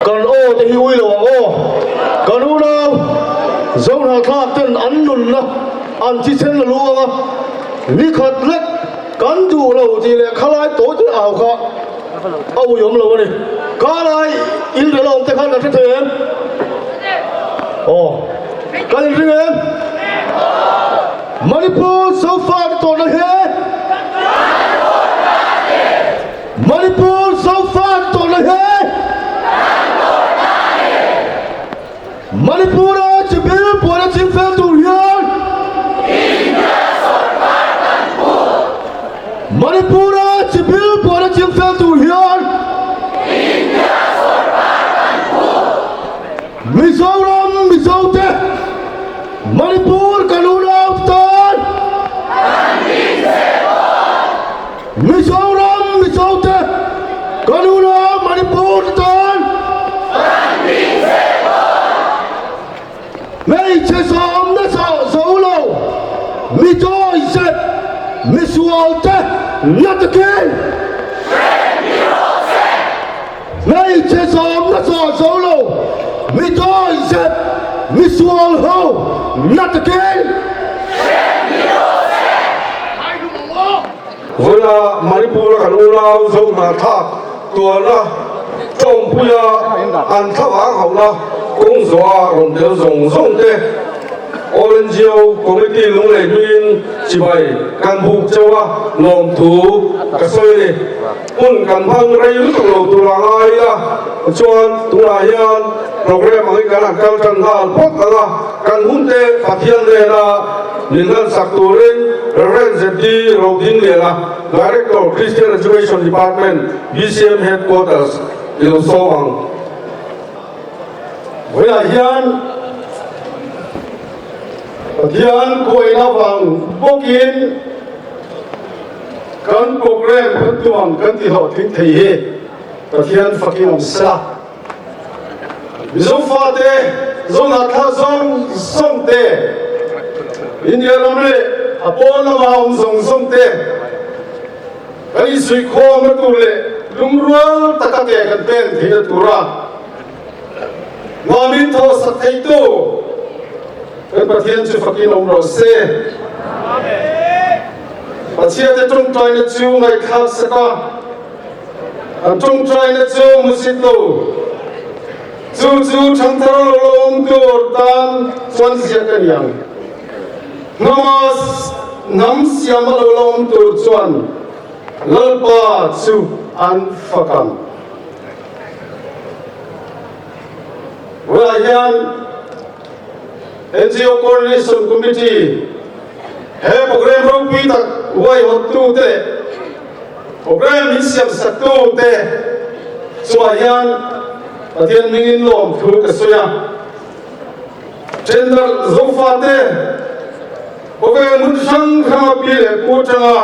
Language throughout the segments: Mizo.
Kan aw te hi ui lo ang aw. Kan unau Zohnahthlak ten an nunna an thisen la lu ang a, nikhat lek kan duh lo tih leh khalai tawi te au kha a ui awm lo a ni. Khalai in rel awm te khan kan hre thei em? Aw, kan inring em? Manipur Zofa te tawrhna hi Manipur Zofa tawrhna hi Manipur-a chibil buaina chingfel tur hian Manipur-a chibil buaina chingfel tur hian Mizoram Mizote Manipur kan unau tan Mizoram Mizote kan unau Manipur tan Hmeichhe zawmna zo lo mi dawizep misualte na takin Hmeichhe zawmna zawh zo lo mi dawizep misual ho na takin. Vawiina Manipur-a kan unau Zohnahthlak tuarna tawngpuia an thlavang hauhna kawng zawha rawn tel zawng zawng te All NGO Committee lunglei hmingin chibai kan buk cheu a lawmthu ka sawi a ni. Hmun kan hmang rei lutuk lo tur a ngai ila chuan tunah hian program angin kan han kal tan nghal phawt ang a, kan hunte Pathian hnena min hlansak turin Rev. ZD Rodingliana, Director, Christian Education Department, BCM Headquarters i lo sawm ang. Vawiah hian Pathian kuaina vang bawkin Kan program kan tuang kan ti hlawhtling thei hi Pathian fakin awm sela. Mizo fate Zohnahthlak zawng zawng te, India ram leh a pawn lama awm zawng zawng te kan insuihkhawmna tur leh lungrual taka ke kan pen theihna tura nuamin thawhsak theitu kan Pathian chu fakin awm rawh se. Pathiante tawngtaina chu ngaihthlak sak a, an tawngtaina chu hmusit lo. Chu chu thangthar lo la awm tur tan chuan ziak a ni ang. Hnama hnam siama lo la awm tur chuan Lalpa chu an fak ang. Vawiah hian NGO Coordination Committee he program ropui tak huaihawttu te leh program min siam saktu te chungah hian Pathian hmingin lawmthu ka sawi a. Tender Zofate khawvel hmun hrang hranga pi leh pu atanga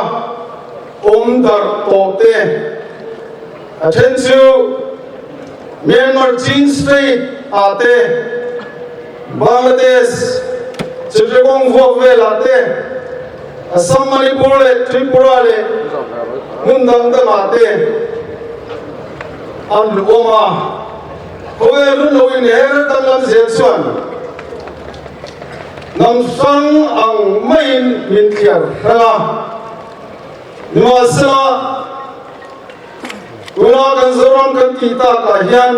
awm darh tawh te a then chu Myanmar Chin State ah te, Bangladesh Chittagong vuak velah te, Assam Manipur leh Tripura leh hmun dang dangah te an awm a. Khawvel hun lo inher danglam zel chuan hnam hrang ang maiin min thliar hrang a. Nimahsela, Tuna kan Zoram kan tih takah hian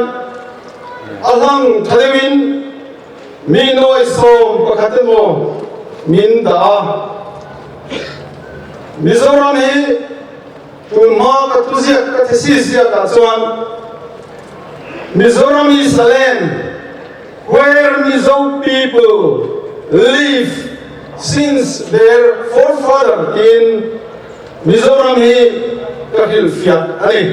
a hlang tha deuhin mi nawi 11 emaw min dah a. Mizoram hi tun hma ka thuziak ka thesis ziakah chuan Mizoram is a land where Mizo people live since their forefather tiin Mizoram hi ka hrilhfiah a ni.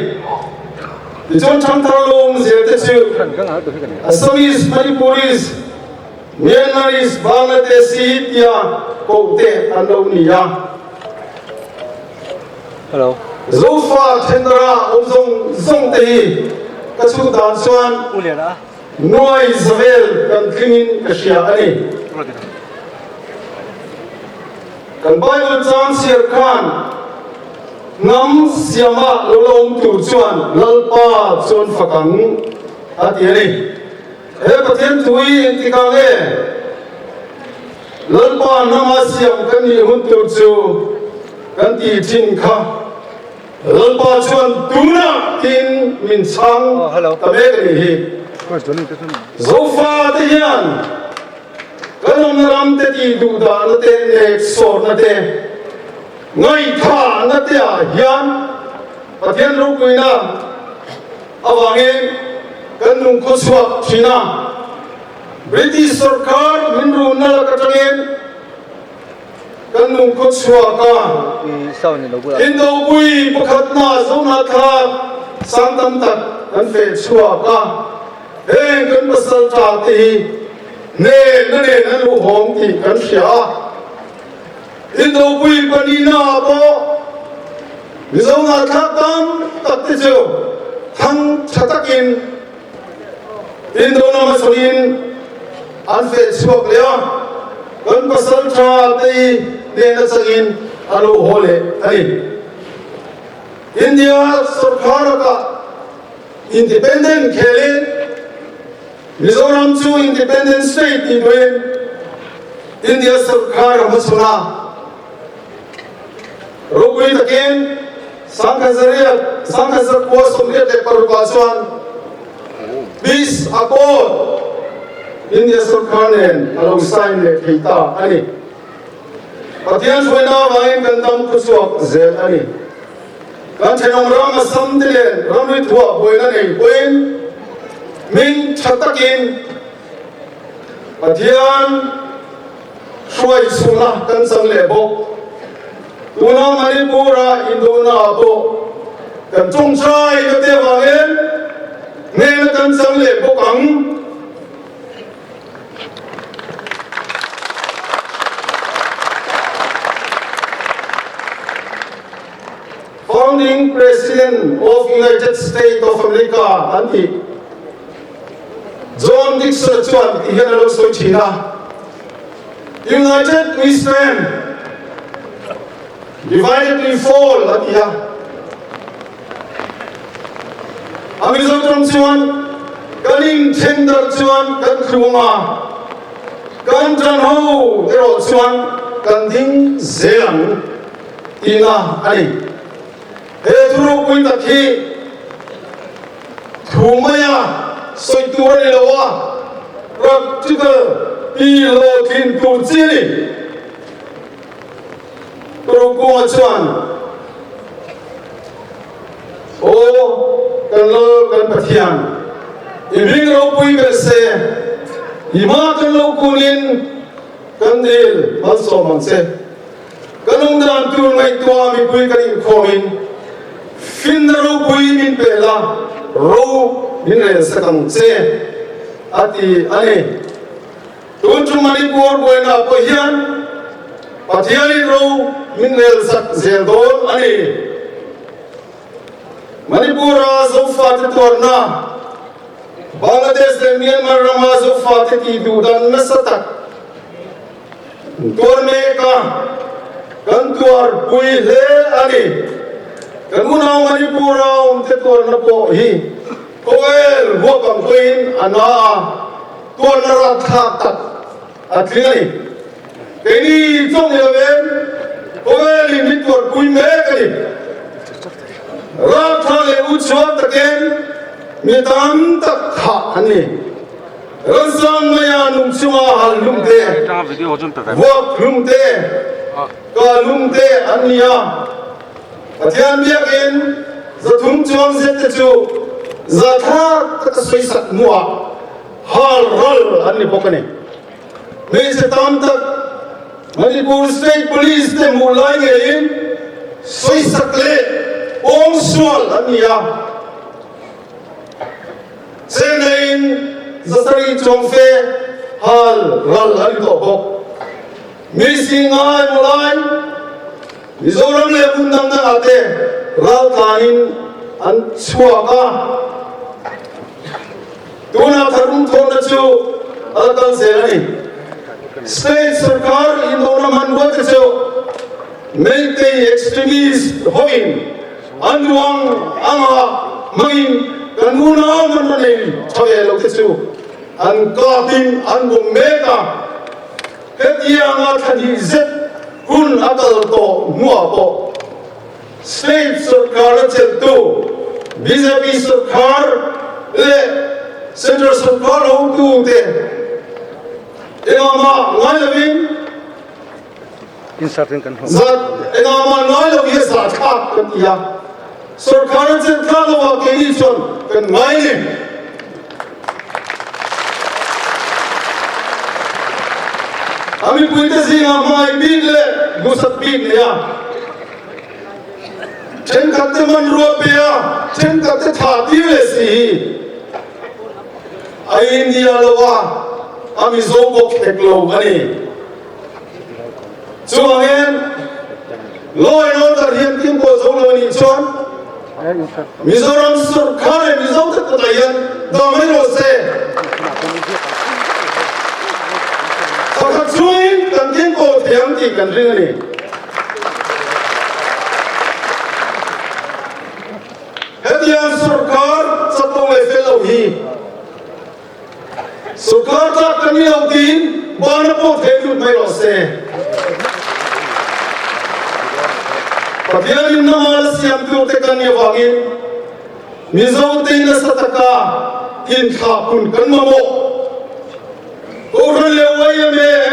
Tichuan thangthar lawm zel te chu Assamese, Manipuris, Myanmarese, Bangladesi tia koh te an lo ni a. Zofa thendara awm zawng zawng te hi ka chhut dan chuan Nuai zavel kan tlingin ka hria a ni. Kan Bible chang chhiar khan hnam siama lo la awm tur chuan Lalpa chuan fak ang. A ti a ni. He Pathian thu hi engtikah nge Lalpa hnama siam kan nih hun tur chu kan tih thin kha Lalpa chuan tunah tiin min chhang ta mek a nih hi. Zofa te hian kan awmna ram te tih duh dahna te, nek sawrna te, ngaihthahna te ah hian Pathian ropuina avangin kan nung khawchhuak thin a. British sorkar min runna lak atangin kan nung khawchhuak a. Indopui pakhatna Zohnahthlak sang tam tak kan feh chhuak a. Heng kan pasal tha te hi hnehna nen an luhawm tih kan hria a. Indopui pahnihna ah pawh Mizo ngaithlak tam tak te chu thang tha takin Indo lama chawlhin an feh chhuak leh a, kan pasal tha te hi hnehna changin a lo haw leh a ni. India sawrkhar lakah Independent khelin Mizoram chu Independent State tih duhin India sorkar a hmachhawn a, ropui takin 1986 ah chuan Peace Accord India sorkar nen a lo sign leh thei ta a ni. Pathian hruaina avangin kan dam khuchhuak zel a ni. Kan thenawm ram Assam te nen ramri thuah buaina nei pawhin hming tha takin Pathian hruai chhuna kan chang leh bawk. Tuna Manipur-a indona ah pawh kan tawngtai na te avangin hnena kan chang leh bawk ang. Founding President of United States of America an tih John Nixon chuan ti hian a lo sawi thin a, United we stand, divided we fall a ti a. A Mizo tawng chuan kan inthen darh chuan kan thlung a, kan tan ho erawh chuan kan ding zel ang tihna a ni. He thurukpui tak hi thu maia sawi tur a ni lo a, practical ti hlawhtlin tur chi a ni. Rukunga chuan, Aw kan Lal kan Pathian, i hming ropui ber se, i hma kan lo kunin kan dil malsawm ang che. Kan awmdan tur ngaihtuah mipui kan inkhawmin finna ropui min pe la, ro min rel sak ang che, a ti a ni. Tun chu Manipur buaina pawh hian Pathianin ro min rel sak zel dawn a ni. Manipura Zofate tuarna, Bangladesh leh Myanmar rama Zofate tih duh dan nasa tak tuar mek a, kan tuarpui hle a ni. Kan unau Manipura awmte tuarna pawh hi Khawvel huap ang pawhin a na a, tuarna rapthlak tak a tling a ni. Keini chawng ni lovin khawvelin min tuarpui mek a ni. Rapthlak leh uchhuak takin mi tam tak thah an ni. Ransang maia nung chunga hal hlum te, vuak hlum te, kah hlum te an ni a. Pathian biakin 300 chuang zet te chu zathlak taka sawisak hnuah hal ral an ni bawk a ni. Hmeichhe tam tak Manipur State Police te hmuh lai ngeiin sawisak leh pawngsual an ni a. Chennaiin 700 chuang fe hal ral an ni tawh bawk. Mi si ngai maw lai? Mizoram leh hmun dang dangah te raltlanin an chhuak a, tunah tharum thawhna chu a la kal zel a ni. State sorkar indona hmanrua te chu Meitei extremist hoin an ruang anga hmangin. kan unau hmanraw nei tha ve lo te chu an kapin an bawm mek a. Hetianga thla hnih zet hun a kal tawh hnuah pawh state sorkar a chelhtu bjp sorkar leh central sorkar hotute engahmah ngai lovin zat engahmah ngai lo hi a zahthlak kan ti a, sorkar a chelh thlak lovah keini chuan kan ngai a ni. A mipuite zingah hmai bik leh duhsak bik nei a, thenkhatte hmanrua pe a, thenkhatte thah tir leh si hi a India lo a, a Mizo bawk hek lo a ni. Chuvangin law and order hian thil pawh zo lo a nih chuan Mizoram sorkar leh Mizo te kutah hian dah mai rawh se. Pakhat chungin kan kengkawl thei ang tih kan ring a ni. Hetiang sorkar chaklo leh fel lo hi Sorkar tlak kan ni lo tiin bana pawh thei lut mai rawh se. Pathianin nama la siam turte kan nih avangin Mizote nasa taka inthlahpun kan mamawh. Kohhran leh yma,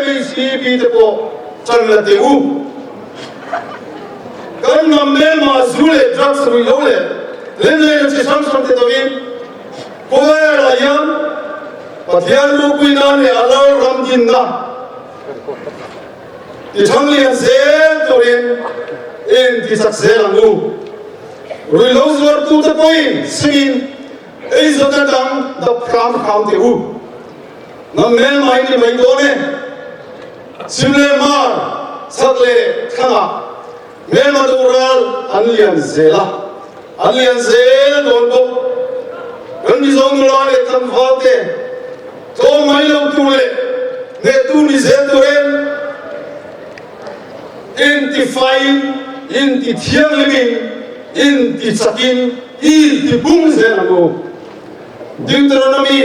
MHEP te pawh chan la teh u. Kan hnam hmelma zu leh drugs ruih lo leh lenleina chi hrang hrang te dawhin Khawvelah hian Pathian ropui nan leh a lal ram dinna ti thang lian zel turin in ti chak zel ang u. Ruihhlo zuartute pawhin singin eizawna dang dap hram hram teh u. Ngam mel mai ni mai dawn e. Chhim leh hmar, chhak leh thlangah hmelma doral an lian zel a, an lian zel dawn bawk. Kan Mizo nula leh tlangval te tlawm mai lo tur leh hnehtu ni zel turin intifaiin, intithianghlimin, intichakin, intipung zel ang u. Deuteronomy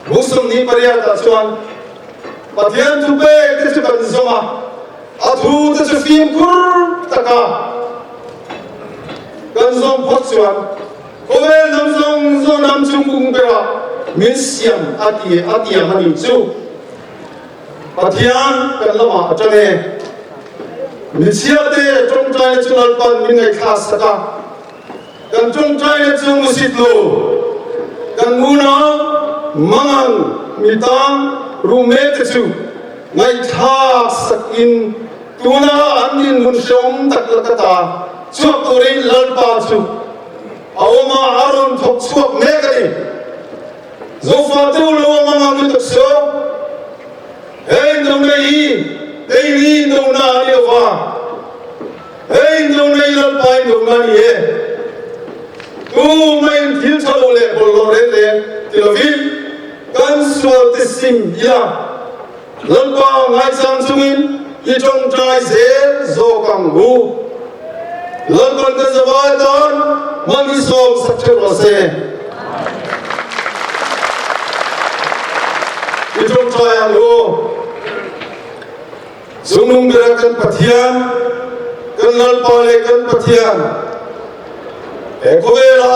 bu 28 ah chuan Pathian thu pek te chu kan zawm a, a thu te chu fimkhur taka kan zawm phawt chuan khawvel hnam zawng zawng hnam chungkung berah min siam a ti a tiang a nih chu. Pathian kan lamah a tang e. Michhiate tawngtaina chu Lalpan min ngaihthlak sak a. Kan tawngtaina chu musit lo, kan unau mangang mi tang ru mek te chu ngaihthlak sakin tuna an dinhmun hrehawm tak laka ta chhuak turin Lalpa chu a awm a, a rawn thawk chhuak mek a ni. Zofa deuh lo a mangang lutuk saw, Hei indona hi keini indona a ni lova, Hei indona hi Lalpa indona a ni e. Tumahin thil tha lo leh bawlhhlawh reng reng ti lovin kan sual te sim ila Lalpa ngaichang chungin i tawngtai zel zawk ang u. Lalpan kan zavai tan hman i sawm sak theuh rawh se. I tawngtai ang u. Zungnung bera kan Pathian, kan Lalpa leh kan Pathian, he khawvela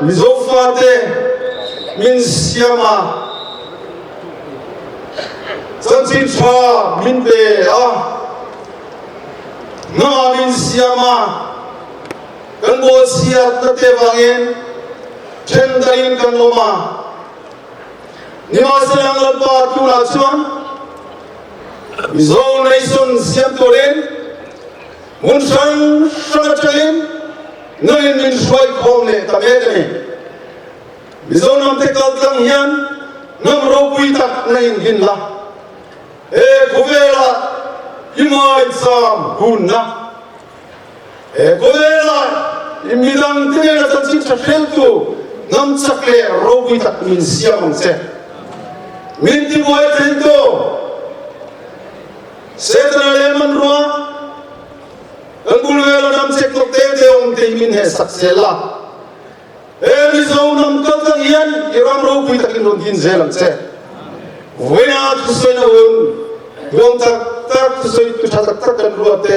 Mizo fate min siam a, chanchin tha min pe a, hnamah min siam a, kan bawlchhiatna te vangin then dahin kan awm a. Nimahsela Lalpa tunah chuan Mizo nation siam turin hmun hrang hrang atangin nangin min hruai khawm leh ta mek a ni. Mizo hnamte kal tlang hian hnam ropui tak na inhin la, he khawvelah i ngaihzam hunna, he khawvelah i midangte nena chanchin tha hreltu hnam chak leh ropui tak min siam ang che. Min tibuai theitu Setana leh hmanrua kan bul vela hnam chek tlawk te te awm te hi min hehsak zel a. He Mizo hnam kal tlang hian i ram ropui takin rawn din zel ang che. Vawiina thusawina hun duang tak tak thusawi tu tha tak tak kan ruat te,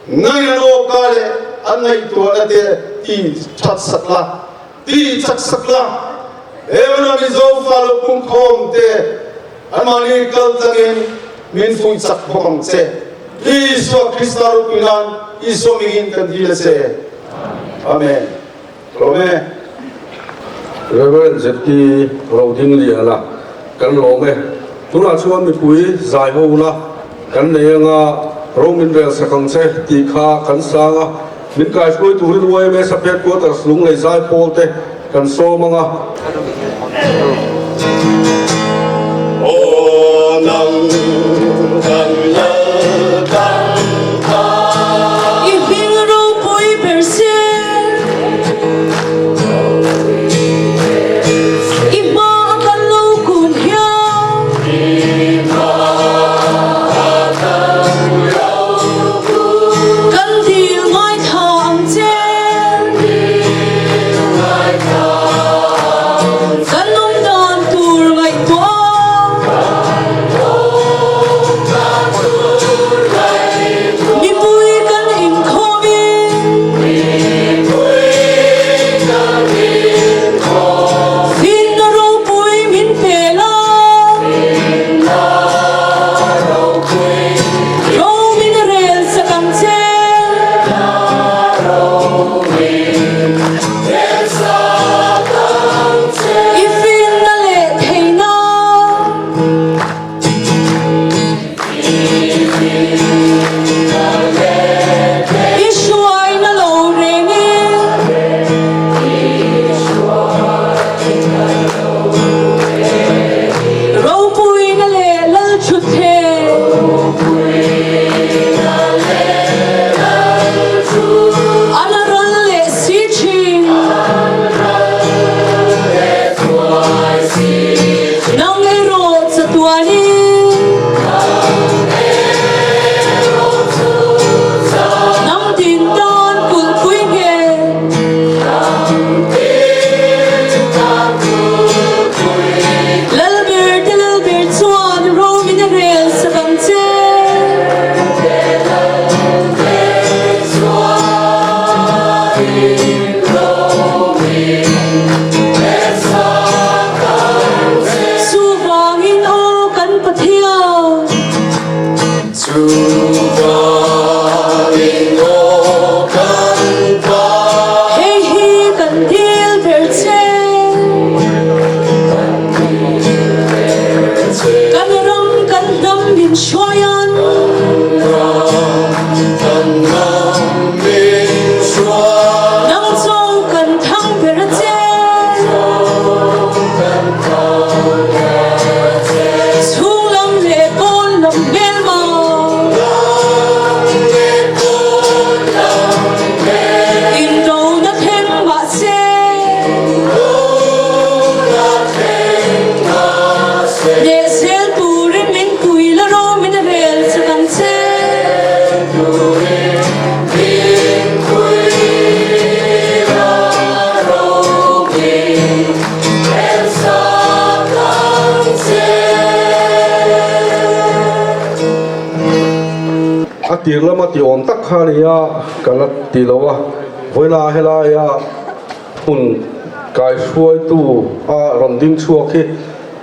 ngaina awka leh an ngaihtuahna te ti that sak la, ti chak sak la. He huna Mizo fa lo pungkhawm te anmahni kal tlangin min fuih chak bawk ang che. Isua Krista ropui nan Isua mingin kan dil a che. Amen. Lawm e. Rev. ZT Rodingliana kan lawm e. Tunah chuan mipui zai ho na kan nei anga ro min rel sak ang che tih kha kan sang a, min kaihruai turin YMA Sub Headquarters Lunglei zai pawl te kan sawm anga. Aw nang kan lal kan ta. I hming ropui ber se. I hma a kan lo kun hian. I hma a kan lo kun. Kan dil ngaithla ang che. Kan awm dan tur ngaihtuah. Mipui kan inkhawmin. Finna ropui min pe la. Ro min rel sak ang che. I finna leh theihna. I hruaina lo rengin. Ropuina leh Lalthuthleng. An ral leh si thin. Nang erawh chatuanin. Nang din tan kulhpui nge. Lalber te Lalber chuan Romin a rel sak ang che. Chuvangin aw kan Pathian. Chuvangin aw kan Pathian. Hei hi kan dil ber che. Kan ram kan hnam min hruai an. Nang chaw kan thang ber a che. Chhung lam leh pawn lam hmelma. Indona thleng mahse. Hneh zel turin min pui la rawh min rel chak ang che. A tir lama ti awm tak kha a nia ka la ti lo a, vawilah helaia hmun kaihruaitu a rawn ding chhuak hi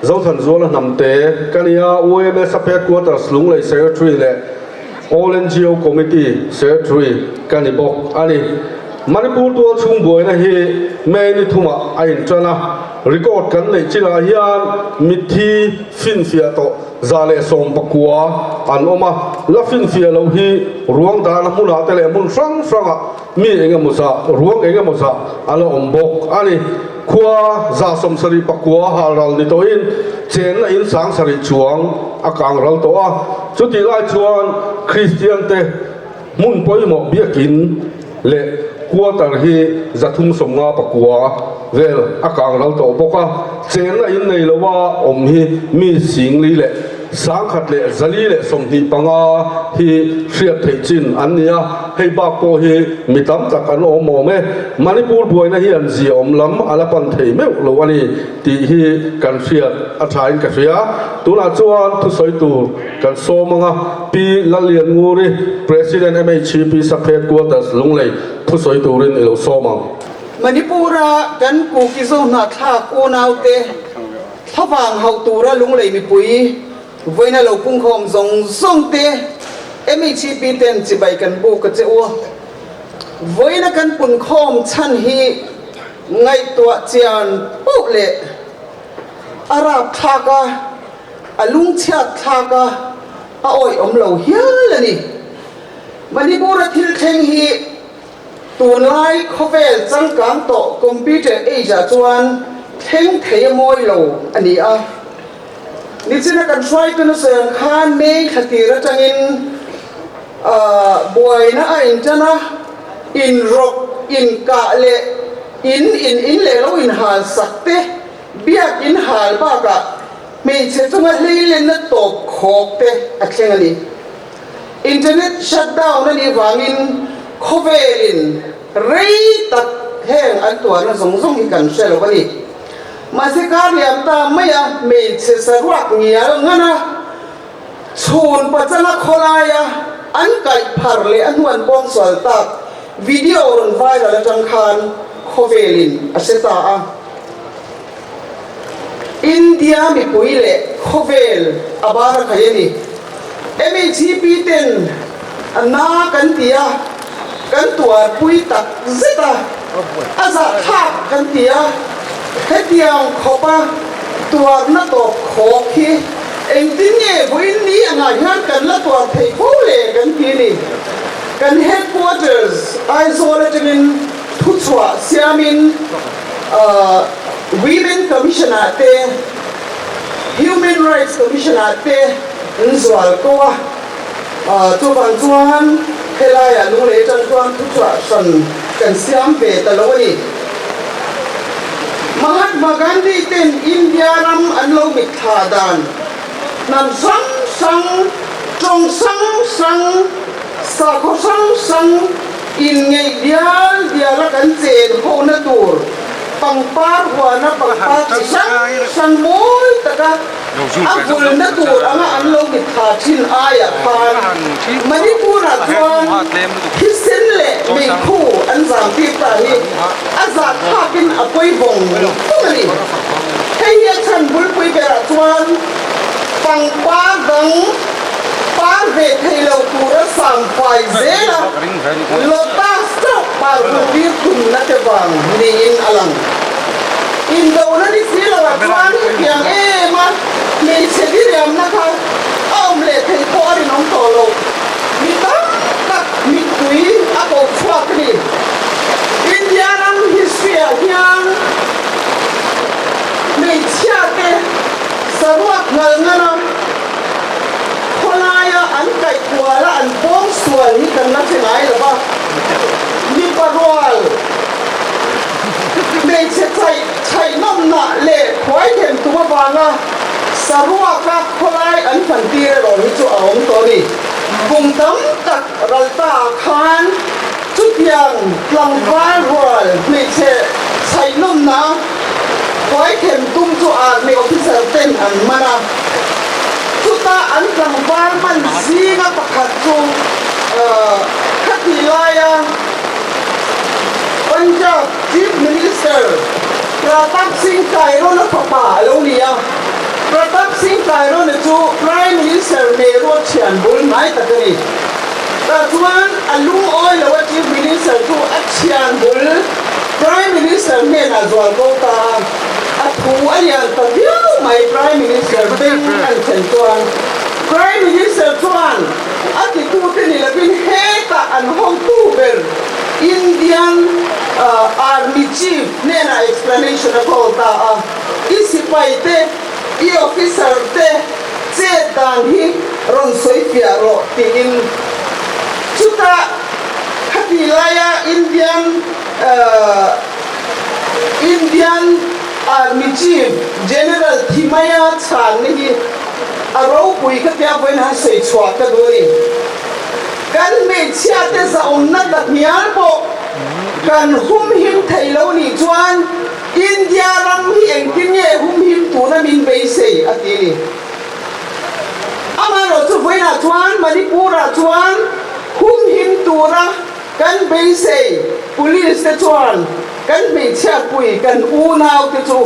Zothanzuala Hnamte ka nia, UMS a Headquarters Lunglei Secretary leh All NGO Committee Secretary ka ni bawk a ni. Manipur tual chhung buaina hi May ni thumah a intan a, record kan neih chinah hian mitthi finfiah tawh 119 an awm a, la finfiah loh hi ruang dahna hmunah te leh hmun hrang hrangah mi eng emaw zah, ruang eng emaw zah a la awm bawk a ni. Khua 79 halral ni tawhin chenna in 7000 chuang a kang ral tawh a, chutih lai chuan Kristian te hmun pawimawh biakin leh quarter hi 359 vel a kang ral tawh bawk a, chenna in nei loa awm hi mi singli leh. 1125 hi hriat theih chin an ni a, hei bak pawh hi mi tam tak an awm awm e. Manipur buaina hian ziaawm lam a la pan thei meuh lo a ni tih hi kan hriat a thain ka hria. Tunah chuan thusawi tur kan sawm ang a, Pi Lalliannguri, President MHP Sub Headquarters Lunglei thusawi turin i lo sawm ang. Manipur-a kan Kuki-Zo hnahthlak unaute Thlavang hauh tura Lunglei mipui vawiina lo pungkhawm zawng zawng te MHP ten chibai kan buk a che u. Vawiina kan punkhawm chhan hi ngaihtuah chian poh leh a rapthlak a, a lungchhiat thlak a, a awihawm lo hial a ni. Manipur-a thil thleng hi Tunlai khawvel changkang tawh computer age ah chuan thleng thei a mawi lo a ni a. Nichina kan hruaitu na sawi ang khan May thla tir atangin buaina a intan a, inrawk, inkah leh in in in leh lo inhal sak te, biak in hal bakah hmeichhe chunga hleilenna tawp khawk te a thleng a ni. Internet shutdown a nih vangin khawvelin rei tak heng an tuarna zawng zawng hi kan hre lo a ni. Mahse kar liam ta maia hmeichhe saruak ngial ngana chhun pachanga khawlaia an kaih phar leh a hnuan pawngsual tak video rawn viral atang khan khawvelin a hre ta a. India mipui leh khawvel a bar a khai a ni. MHP ten a na kan ti a, kan tuarpui tak zet a, a zahthlak kan ti a, hetiang khawpa tuarna tawp khawk hi engtin nge vawiin ni angah hian kan la tuar thei fo le kan ti a ni. Kan headquarters Aizawl atangin thuchhuah siamin, Women Commission ah te, Human Rights Commission ah te an zual ko a, chuvang chuan helaiah lunglei atang chuan thuchhuah hran kan siam ve ta lo a ni. Mahatma Gandhi ten India ram an lo mitthla dan hnam hrang hrang, tawng hrang hrang, sakhaw hrang hrang, Inngeih dial diala kan chen hona tur pangpar huana pangpar chi hrang hrang mawi taka a vulna tur anga an lo mitthla thin aiah khan Manipur-ah chuan thisen leh meikhu an zam tir ta hi a zahthlakin a pawi vawng vawng a ni. Hei hi a chhan bulpui berah chuan pangpar dang Par ve thei lo tura sang fai zel a, lotus chauh par hun tir thumna te vang niin a lang. Indona ni si lo ah chuan hetiang em a hmeichhe diriamna kha a awm leh thei pawh a rinawm tawh lo. Mi tam tak mittui a ko chhuak a ni. India ram history ah hian hmeichhia te saruak ngal ngan a, Khawlaia an kaih kuala an pawng sual hi kan la hre ngai lo va, mipa rual, hmeichhe chaih chhaih nawmnah leh khuai them tum avanga saruaka khawlai an hman tir erawh hi chu a awm tawh a ni. Kum tam tak ral ta ah khan chutiang tlangval rual hmeichhe chhaih nawmnah khuai them tum chu army officer ten an man a. Chuta an tlangval hman zinga pakhat chu khatih laia Punjab Chief Minister Pratap Singh Kairon-a fapa a lo ni a. Pratap Singh Kairon-a chu Prime Minister Nehru a thian bul hnai tak a ni. Tah chuan a lungawi lo a Chief Minister chu a thian bul Prime Minister hnenah zual ko ta a. A thu a lian ta viau mai Prime Minister beng an thlen chuan Prime Minister chuan a titute ni lovin hetah an hotu ber Indian Army Chief hnenah explanation a call ta a, i sipai te, i officer te chet dan hi rawn sawi fiah rawh tiin chutah khati laia Indian Indian Army Chief General Thimmaiah chhanna hi A ropui ka tia vawiin han sawi chhuah ka duh a ni. Kan hmeichhia te zahawmna tak hnial pawh kan humhim thei lo nih chuan India ram hi engtin nge humhim tuna min beisei a ti a ni. Amaherawhchu vawiinah chuan Manipur-ah chuan humhim tura kan beisei Police te chuan kan hmeichhiatpui kan unau te chu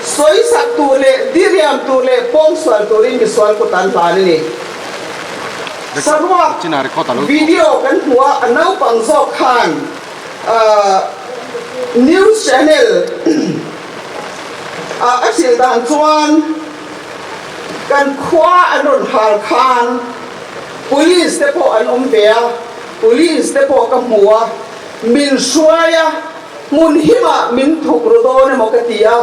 sawisak tur leh diriam tur leh pawngsual turin misual kut an hlan a ni. Saruak video kan hmuh a, a naupang zawk khan news channel ah a hrilh dan chuan kan khua an rawn hal khan police te pawh an awm ve a, police te pawh ka hmu a, min hruai a, hmun himah min thuk ru dawn emaw ka ti a,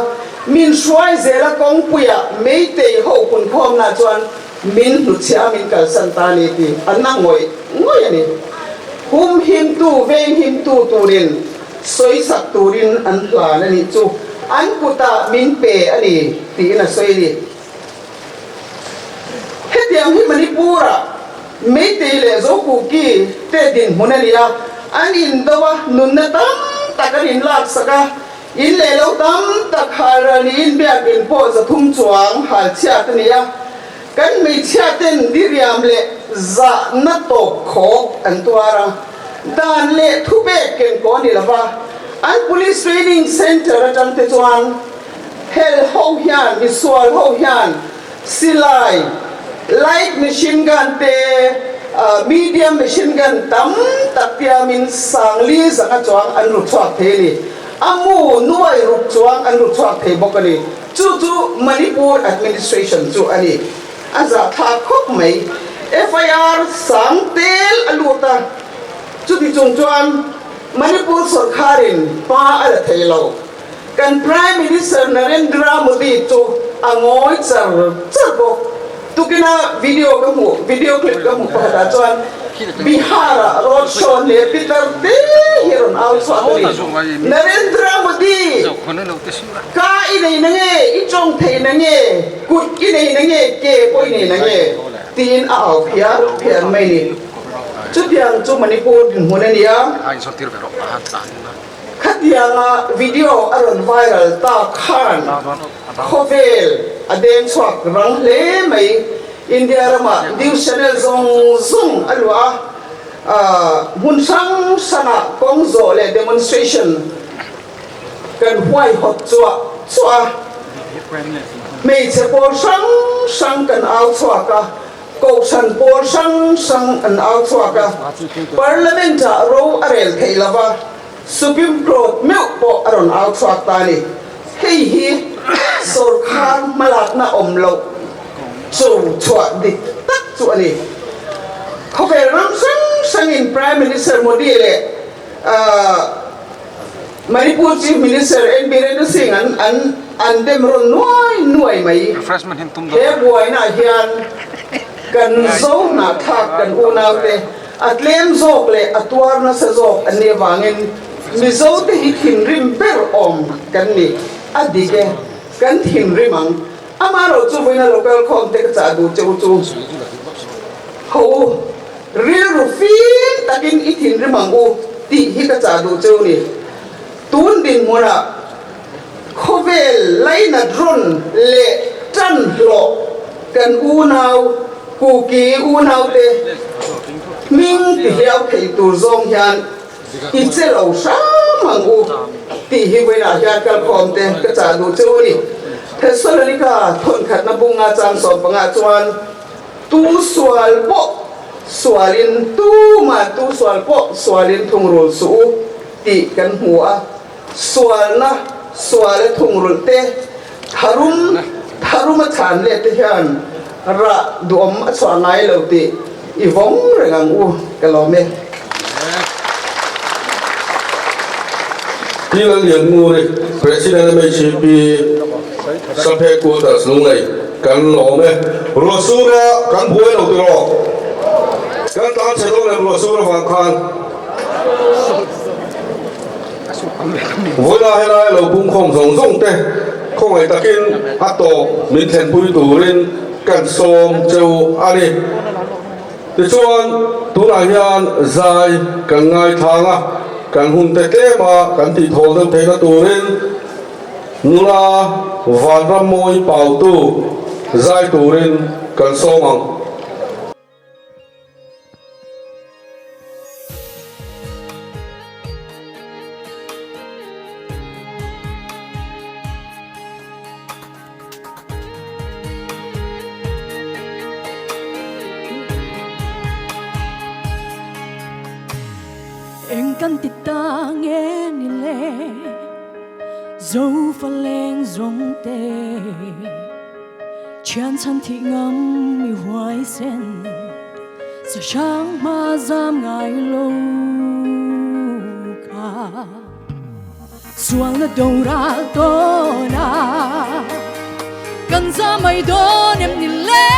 min hruai zel a kawngpuiah meitei ho punkhawmna chuan Min hnuchhiah a min kalsan ta a ni tih a na ngawih ngawih a ni. Hum himtu, veng himtu turin sawisak turin an hlan a nih chu an kutah min pe a ni tiin a sawi a ni. Hetiang hi Manipur-ah Meitei leh Zokuki te dinhmun a ni a, an indo a, nunna tam tak an inlaksak a, In leh lo tam tak hal ral niin biakinn pawh 300 chuang hal chhiat a ni a, kan hmeichhia ten diriam leh zahna tawp khawk an tuar a, dan leh thupek ken kaw ni lova an Police Training Centre atang te chuan hel ho hian misual ho hian silai, light machine gun te medium machine gun tam tak tiamin 4000 zanga chuang an ru chhuak thei a ni. A mu nuai ruk chuang an ru chhuak thei bawk a ni. Chu chu Manipur administration chu a ni. A zahthlak khawp mai. FIR sang tel a lut a, chuti chung chuan Manipur sawrkharin hma a la thei lo. Kan Prime Minister Narendra Modi chu a ngawi char char bawk. Tukina video ka hmuh, video clip ka hmuh pakhatah chuan Bihar-ah road show leh pitar te hi rawn au chhuak a ni. Narendra Modi, ka i nei na nge, i tawng thei na nge, kut i nei na nge, ke pawh i nei na nge? tiin a au phiar phiar mai a ni. Chutiang chu Manipur dinhmun a ni a. Khatianga video a rawn viral ta khan khawvel a deng chhuak rang hle mai. India ramah news channel zawng zawng a luah a, hmun hrang hrangah kawng zawh leh demonstration kan huaihawt chuah chuah a, hmeichhe pawl hrang hrang kan au chhuak a, kohhran pawl hrang hrang an au chhuak a, Parliament-ah ro a rel theih lo va, Supreme Court meuh pawh a rawn au chhuak ta a ni. Hei hi sawrkhar hmalakna awm loh cho chhuah dik tak chu a ni. Khawvel ram hrang hrangin Prime Minister Modi leh Manipur Chief Minister N Biren Singh an an an dem rawn nuai nuai mai. He buainaah hian kan zo hnahthlak kan unaute a tlem zawk leh a tuar nasa zawk an nih avangin Mizote hi thinrim ber awm kan ni. A dik e, kan thinrim ang. Amaherawhchu vawiina local khawm te ka chah duh che u chu ho u. Rilru fim takin i thinrim ang u tih hi ka chah duh cheu ni. Tun dinhmunah khawvel lainat rawn leh tan hlawh kan unau Kuki unaute hming ti hliau thei tur zawng hian i che lo hram ang u tih hi vawiinah hian kalkhawm te ka chah duh cheu a ni. Thessalonika thawnkhatna bunga chang 15 chuan, Tu sual pawh sualin, tuman tu sual pawh sualin thungrul suh u tih kan hmu a. Sualna, suala thungrulh te, tharum, tharum a chhan let te hian rah duhawm a chhuah ngai lo tih i vawng reng ang u, ka lawm e. Pi Lallianmuri, President MHP, Sub Headquarters Lunglei kan lawm e. Ruahsura kan buai lo tiraw? Kan tan chhe dawn em ruahsur avang khan? Vawilah helai lo pungkhawm zawng zawng te khawngaih takin a tawp min thlenpui turin. kan sawm cheu a ni. Tichuan, tunah hian zai kan ngaithlang a, kan hun te tlema kan tihthawl deuh theihna turin nula Vanrammawi Pautu zai turin kan sawm ang. Eng kan ti ta nge ni le Zofa leng zawng te Thian chhan thih ngam mi huaisen Sa hrang hma zam ngai lo kha. Sualna doral tawn a, kan za mai dawn em ni le?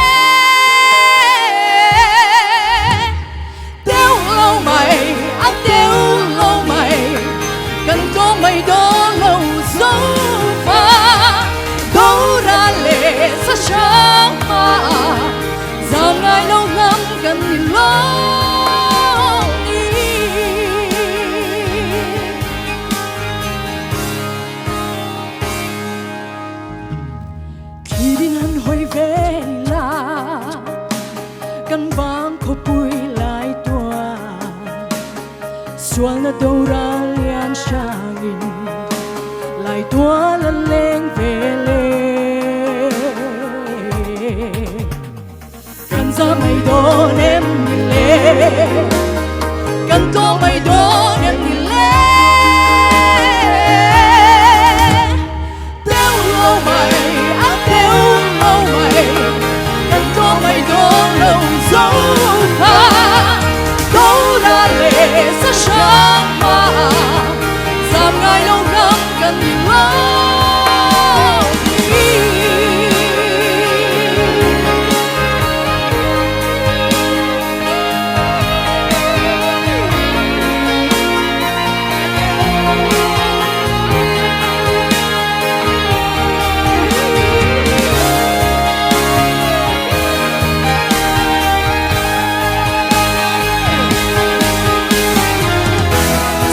Teu lo mai, a teu lo mai, kan tawng mai dawn lo zo fa. Doral leh sa hrang hma a, zam ngai lo ngam kan ni lo ni. Thlirin han hawi ve la, kan vang khawpui lai tuah. Sualna doral lian hrangin lai tual a leng ve le. Kan za mai dawn em ni le, kan tawng mai dawn em ni le. Teu lo mai, a teu lo mai, kan tawng mai dawn lo zo kha. Ko ra le sa hrang ma, zam ngai lo ram kan ni lo ni.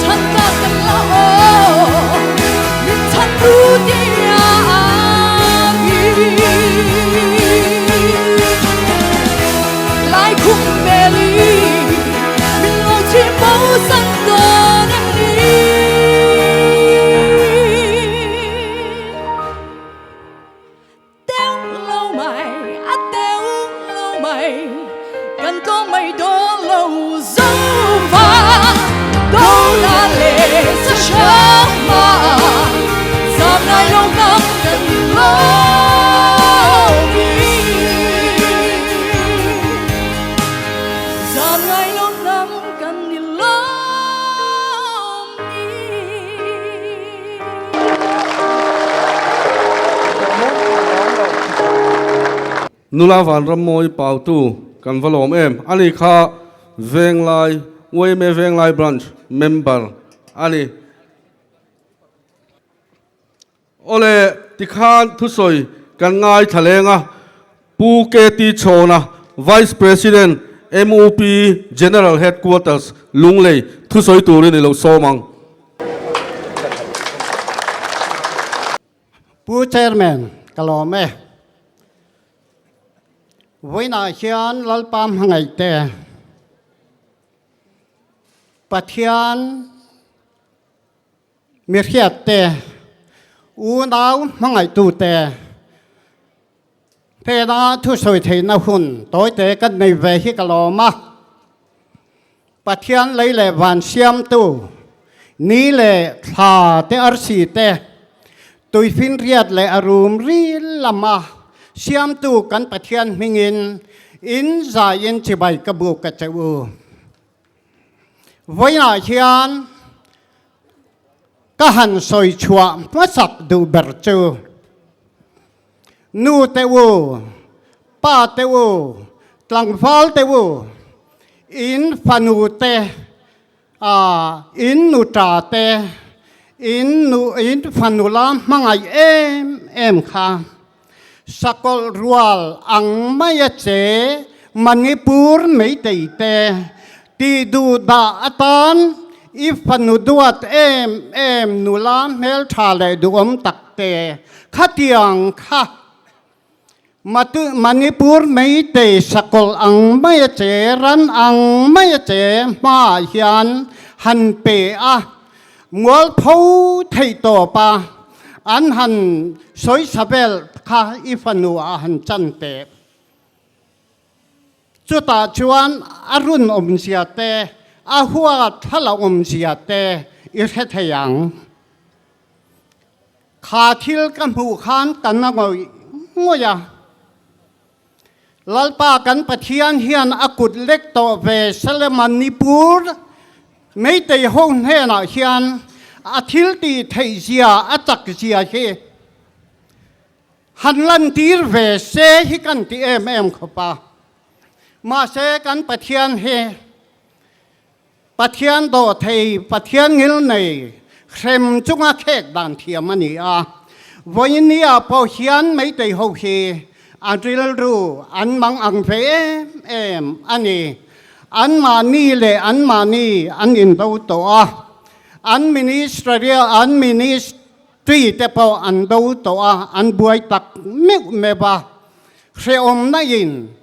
Chhan ta kan la aw, min chhan tu tia Lai khum meli min lo chim bo san dawn em ni. Teu lo mai, a teu lo mai, kan tawng mai dawn lo zo va. Do la le sa hrang ma, zam ngai lo ngam kan lo ni. Zam ngai lo ngam kan ni lawm ni. Nula Vanrammawi Pautu kan va lawm em? Ani kha Venglai yma Venglai Branch member a ni. Awle, tikhan thusawi kan ngaithla leng a, Pu KT Chhawna, Vice President, MUP General Headquarters, Lunglei, thusawi turin i lo sawm ang. Pu Chairman, ka lawm e. Vawiinah hian Lalpa hmangaih te, Pathian mi hriat te, unau hmangaihtu te, phena thusawi theihna hun tawite kan nei ve hi ka lawm a. Pathian lei leh van siamtu, ni leh thla te arsi te, tuifinriat leh a rum ril lama siamtu kan Pathian hmingin in zaiin chibai ka buk a che u. Vawiinah hian ka han sawi chhuah hmasak duh ber chu Nu te u, pa te u, tlangval te u, in fanu te, in nuta te, in nu in fanu la hmangaih em em kha. Sakawlh rual ang maia che Manipur Meitei te tih duh dah atan i fanu duat em em nula hmeltha leh duhawm tak te khatiang kha Manipur Meitei sakawlh ang maia che ran ang maia che hmaah hian han pe a Mualpho theih tawp a, an han sawisa vel kha i fanu a han chan teh. Chutah chuan a run awmzia te, a hua thla awmzia te i hre thei ang. Kha thil ka hmuh khan ka na ngawih ngawih a. Lalpa kan Pathian hian a kut lek tawh ve Selemanipur Meitei ho hnenah hian a thil tih theih zia a chak zia hi han lantir ve se hi kan ti em em khawp a. Mahse kan Pathian hi Pathian dawh thei, Pathian ngil nei, hrem chunga khek dan thiam a ni a. Vawinia pawh hian Meitei ho hi a rilru an mang ang ve em em a ni. Anmahni leh anmahni an indo tawh a, an ministry an ministry te pawh an do tawh a, an buai tak meuh meuh a. Hrehawmna in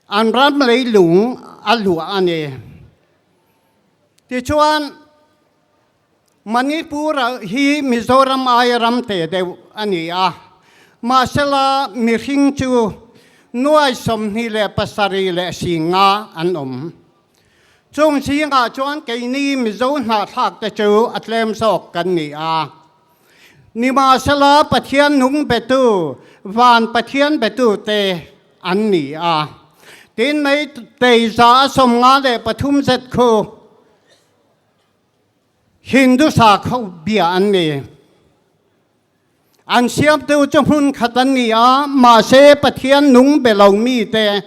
An ram leilung a luah a ni. Tichuan, Manipur hi Mizoram aia ram te deuh a ni a, mahsela mihring chu nuai 27 nga an awm. Chung zingah chuan keini Mizo hnahthlak te chu a tlem zawk kan ni a. Nimahsela Pathian nung betu, van Pathian betu te an ni a. Tin mai tei 153 zet khu Hindu sakhaw bia an ni. An siamtu chu hmun khat an ni a, mahse Pathian nung be lo mi te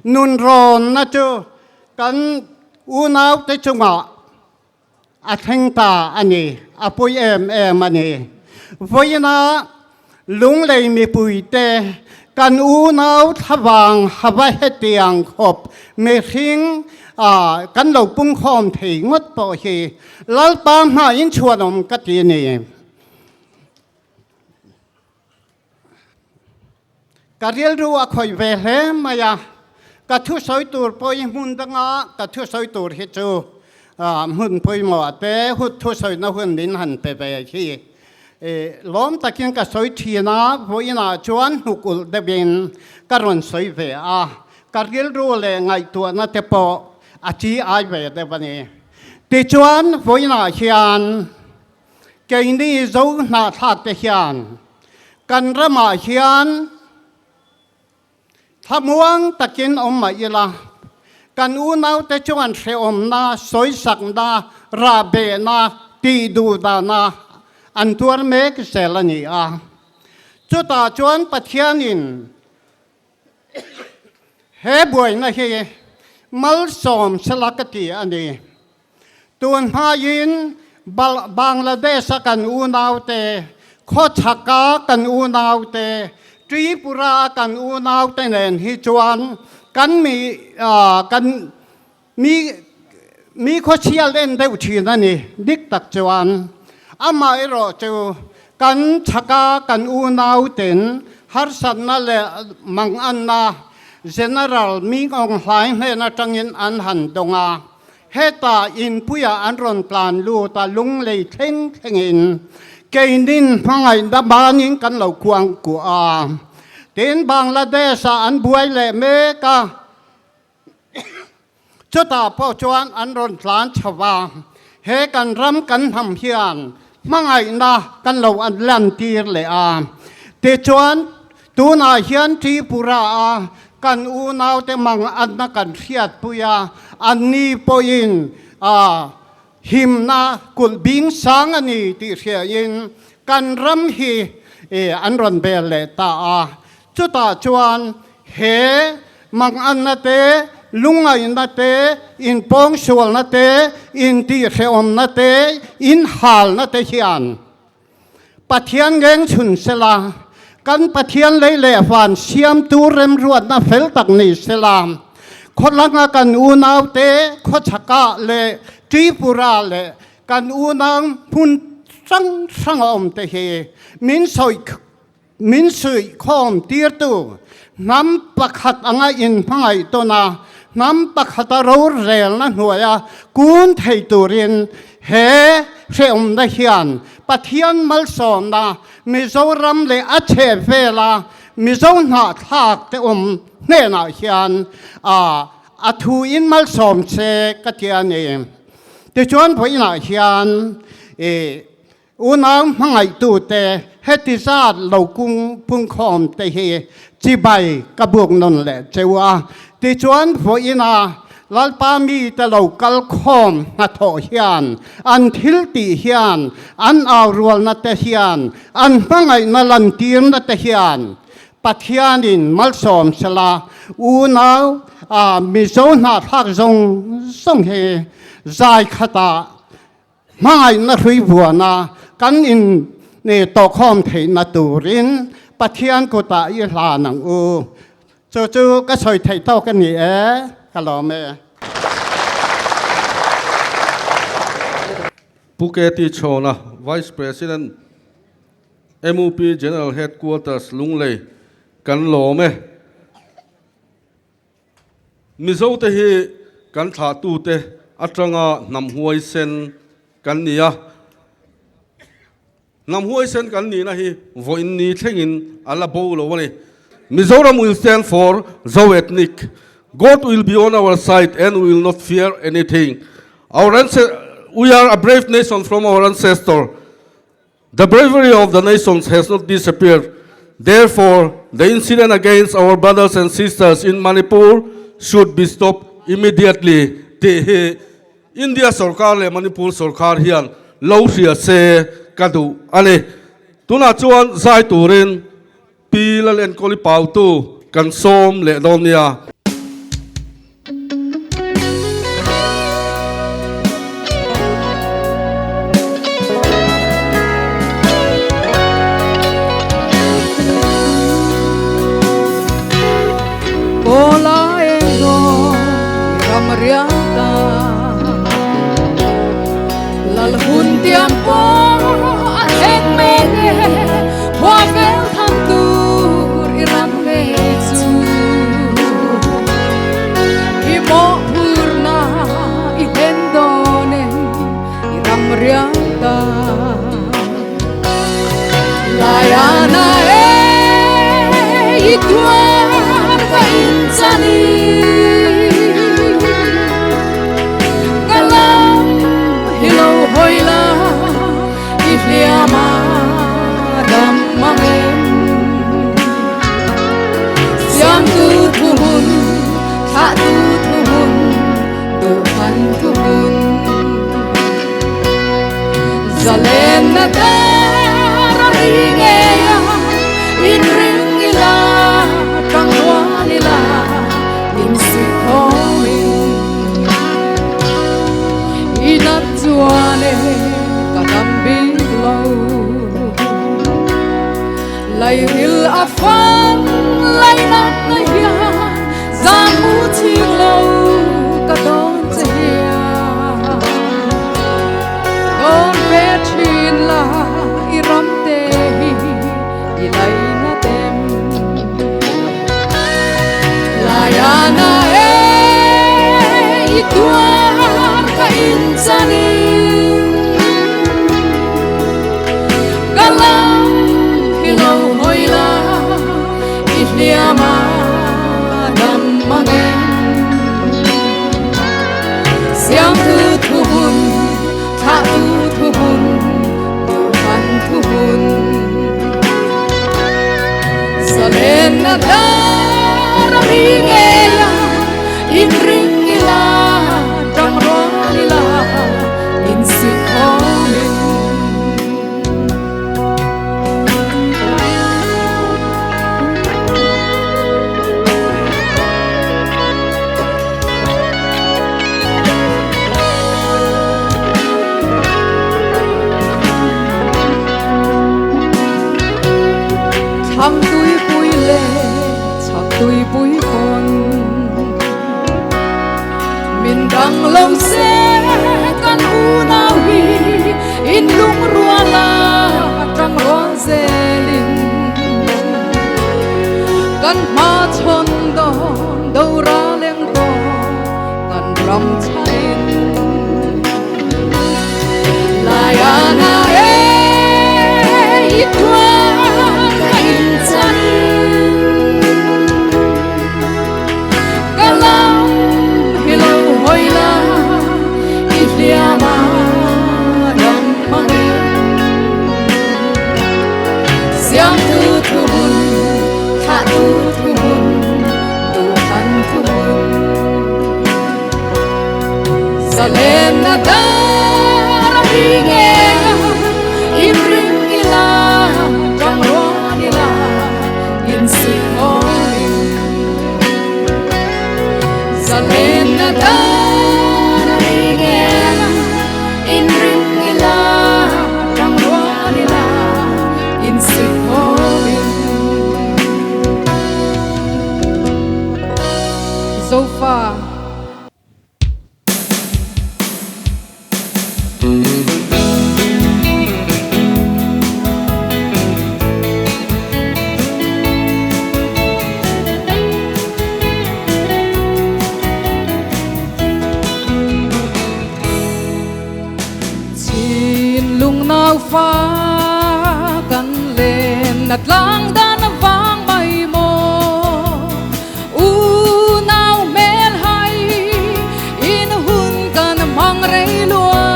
nunrawnna chu kan unau te chungah A thleng ta a ni, a pui em em a ni. Vawiina Lunglei mipuite kan unau thlavang hava hetiang khawp mihring kan lo pungkhawm thei ngawt pawh hi Lalpa hmain chhuanawm ka ti a ni. Ka rilru a khawih ve hle mai a, ka thusawi tur pawh hi hmun danga ka thusawi tur hi chu hmun pawimawh te hut thusawina hun min han pe ve hi lawm takin ka sawi thin a, vawiinah chuan hnuk ulh deuhin ka rawn sawi ve a, ka rilru leh ngaihtuahna te pawh a chi ai ve deuh a ni. Tichuan vawiinah hian Keini Zo hnahthlak te hian kan ramah hian thlamuang takin awm mah ila, kan unaute chuan hrehawmna, sawisakna, rahbehna, tihduhdahna an tuar mek zel a ni a. Chutah chuan Pathianin he buaina hi malsawm sela ka ti a ni. Tun hmain Bangladesh-a kan unaute, khawchhaka kan unaute, Tripura-a kan unaute nen hi chuan kan mi kan mi mi khawchhial en deuh thin a ni, dik tak chuan. Amaherawh chu kan chhaka kan unauten harsatna leh manganna General Ming Aung Hlaing hnen atangin an han dawng a. Heta inpuiah an rawn tlan lut a, lunglei thleng thlengin keinin hmangaihna banin kan lo kuang kuah a. Tin, Bangladesh-ah an buai leh mek a, chutah pawh chuan an rawn tlan chho a. He kan ram kan hnam hian hmangaihna kan lo lantir leh a. Tichuan, Tunah hian Tripura-a kan unaute manganna kan hriatpui a, anni pawhin himna kulh bing sang a ni tih hriain kan ram hi an rawn bel leh ta a. Chutah chuan he manganna te, lungngaihna te, inpawngsualna te, intihhrehawmna te, inhalna te hian Pathian ngeng chhun sela, Kan Pathian lei leh van siamtu remruatna fel tak ni sela, khawlanga kan unaute khawchhakah leh Tripura leh kan unau hmun hrang hranga awmte hi min sawi Min suihkhawm tirtu hnam pakhat anga inhmangaih tawn a, hnam pakhata rorelna hnuaia kun thei turin he hrehawmna hian Pathian malsawmna Mizoram leh a chhehvela Mizo hnahthlak te awm hnenah hian a thuin malsawm che ka ti a ni. Tichuan vawiinah hian i Unau hmangaihtute heti zat lo kung pungkhawm te hi chibai ka buk nawn leh cheu a. Tichuan vawiina Lalpa mite lo kal khawm hnathawh hian an thil tih hian an aurualna te hian an hmangaihna lantirna te hian Pathianin malsawm sela unau Mizo hnahthlak zawng zawng hi zai khatah Hmangaihna hrui vuana kan in tawhkhawm theihna turin Pathian kutah i hlan ang u. Chu chu ka sawi theih tawk a ni e, ka lawm e. Pu KT Chhawna, Vice President, MUP General Headquarters, Lunglei, kan lawm e. Mizote hi kan thlahtute atanga hnam huaisen kan ni a, hnam huaisen kan nihna hi vawiin ni thlengin a la bo lo a ni. Mizoram will stand for Zo ethnic, God will be on our side and we will not fear anything. Our we are a brave nation from our ancestor. The bravery of the nations has not disappeared. Therefore, the incident against our brothers and sisters in Manipur should be stopped immediately tih hi India sorkar leh Manipur sorkar hian lo hria se ka duh a ni. Tunah chuan zai turin Pi Lalenkawli Pautu kan sawm leh dawn nia. Tuipui pawn min dang lo se kan unau hi in lungrual a tang rual zelin kan hma chhawn dawn do ra leng tawh kan ram chhain Laiana e i tuar ka in chan ka lam hi lo hawi la i hliam a dam hmangin siam tu thu hun thlah tu thu hun duhthlan thu hun Zalen na dar a ri ngeng a, in ring ila, tang ruan ila, in suih khawmin. Zalen na dar a ri ngeng a, in ring ila, tang ruan ila, in suih khawmin. Zofa. Chinlung naufa kan len na tlang dan vang mai maw Unau hmel hai in hun kan hmang rei lua.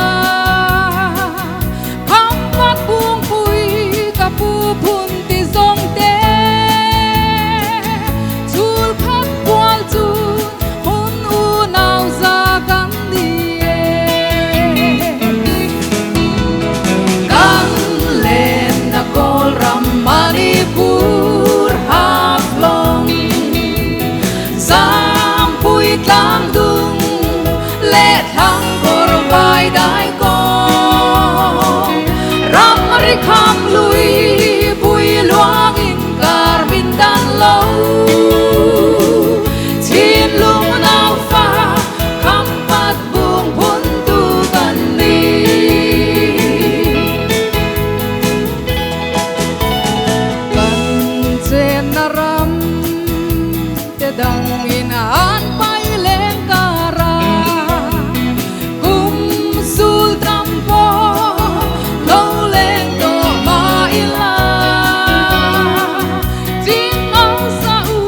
Kham phát buông pui ka pu phun ti zawng te. Chul khat kual chun hun unau za kan ni e. Kan len na kawl ram Manipur Haflong Zampui tlang dung leh thlang kawr vai dai kawng Ram ri kham lui pui luang in kar min dan lo Chinlung nau fa kham pat bung phun tu kan ni. Kan chenna ram te dang in an pai leng kara kum sul tam pawh lo leng tawh mah ila Ching au sa u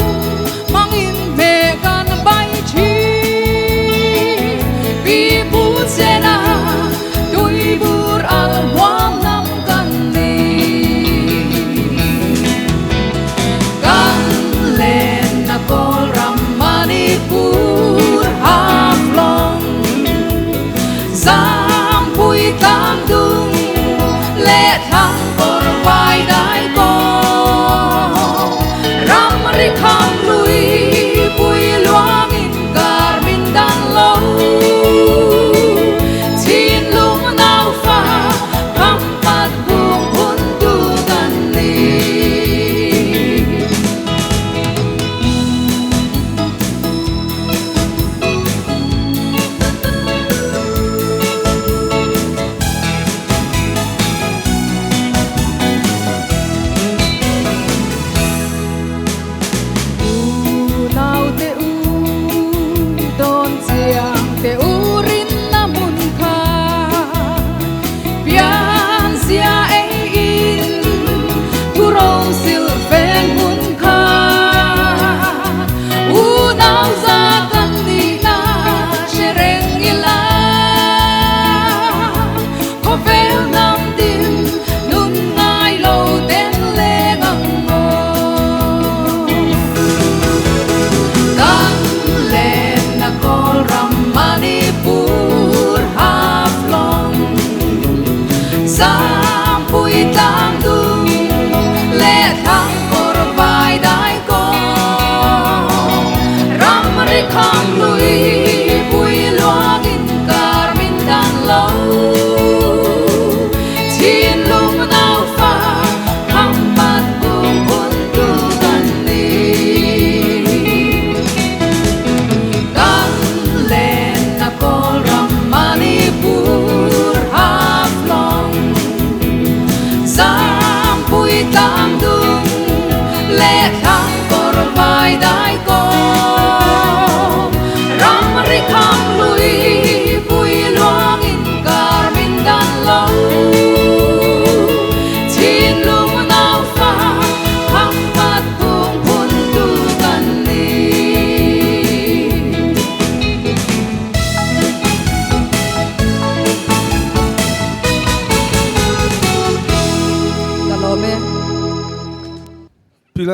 mang in hme kan bai thin Pi pu chena tui bur al huam lam kan ni. Kan len na kawl ram Manipur Haflong Zampui tlang dung leh thlang kawr vai dai kawng Ram ri kham lui pui luang in kar min dan lo Chinlung nau fa kham pat bung phun tu kan ni.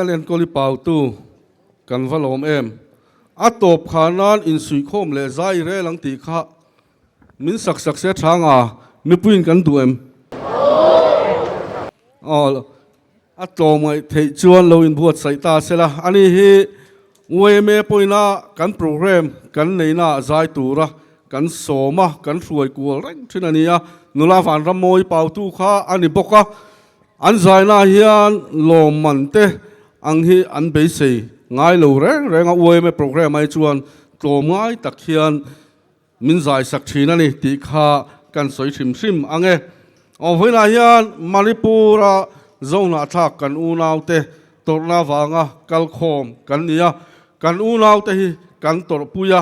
Lalenkawli Pautu kan va lawm em. A tawp kha nan insuihkhawm leh zai rel ang tih kha min sak sak se tha nga mipuiin kan duh em? Aw, a tlawmngaih theih chuan lo inbuatsaih ta sela. Ani hi yma pawina kan programme kan neihna ah zai tura kan sawm a, kan hruai kual reng thin a ni a. Nula Vanrammawi Pautu kha a ni bawk a. An zaina hian lawmman te ang hi an beisei ngai lo reng reng a, yma programme ai chuan tlawm ngai tak hian min zai sak thin a ni tih kha kan sawi hrim hrim ang e. Aw vawiinah hian Manipur-a Zohnahthlak kan unaute tawrhna vanga kalkhawm kan ni a, kan unaute hi kan tawrhpui a,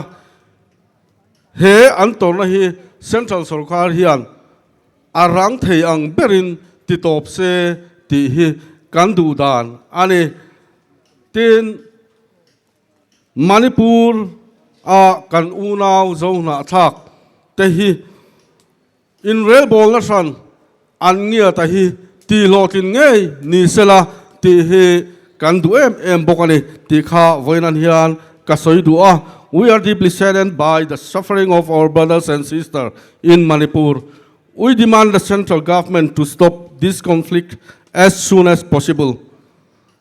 he an tawrhna hi Central sorkar hian A rang thei ang berin ti tawp se tih hi kan duh dan a ni. Tin, Manipur a kan unau Zohnahthlak te hi inrelbawlna hran an ngiata hi tih hlawhtlin ngei ni sela tih hi kan duh em em bawk a ni tih kha vawiin hian ka sawi duh a. We are deeply saddened by the suffering of our brothers and sisters in Manipur. We demand the central government to stop this conflict as soon as possible.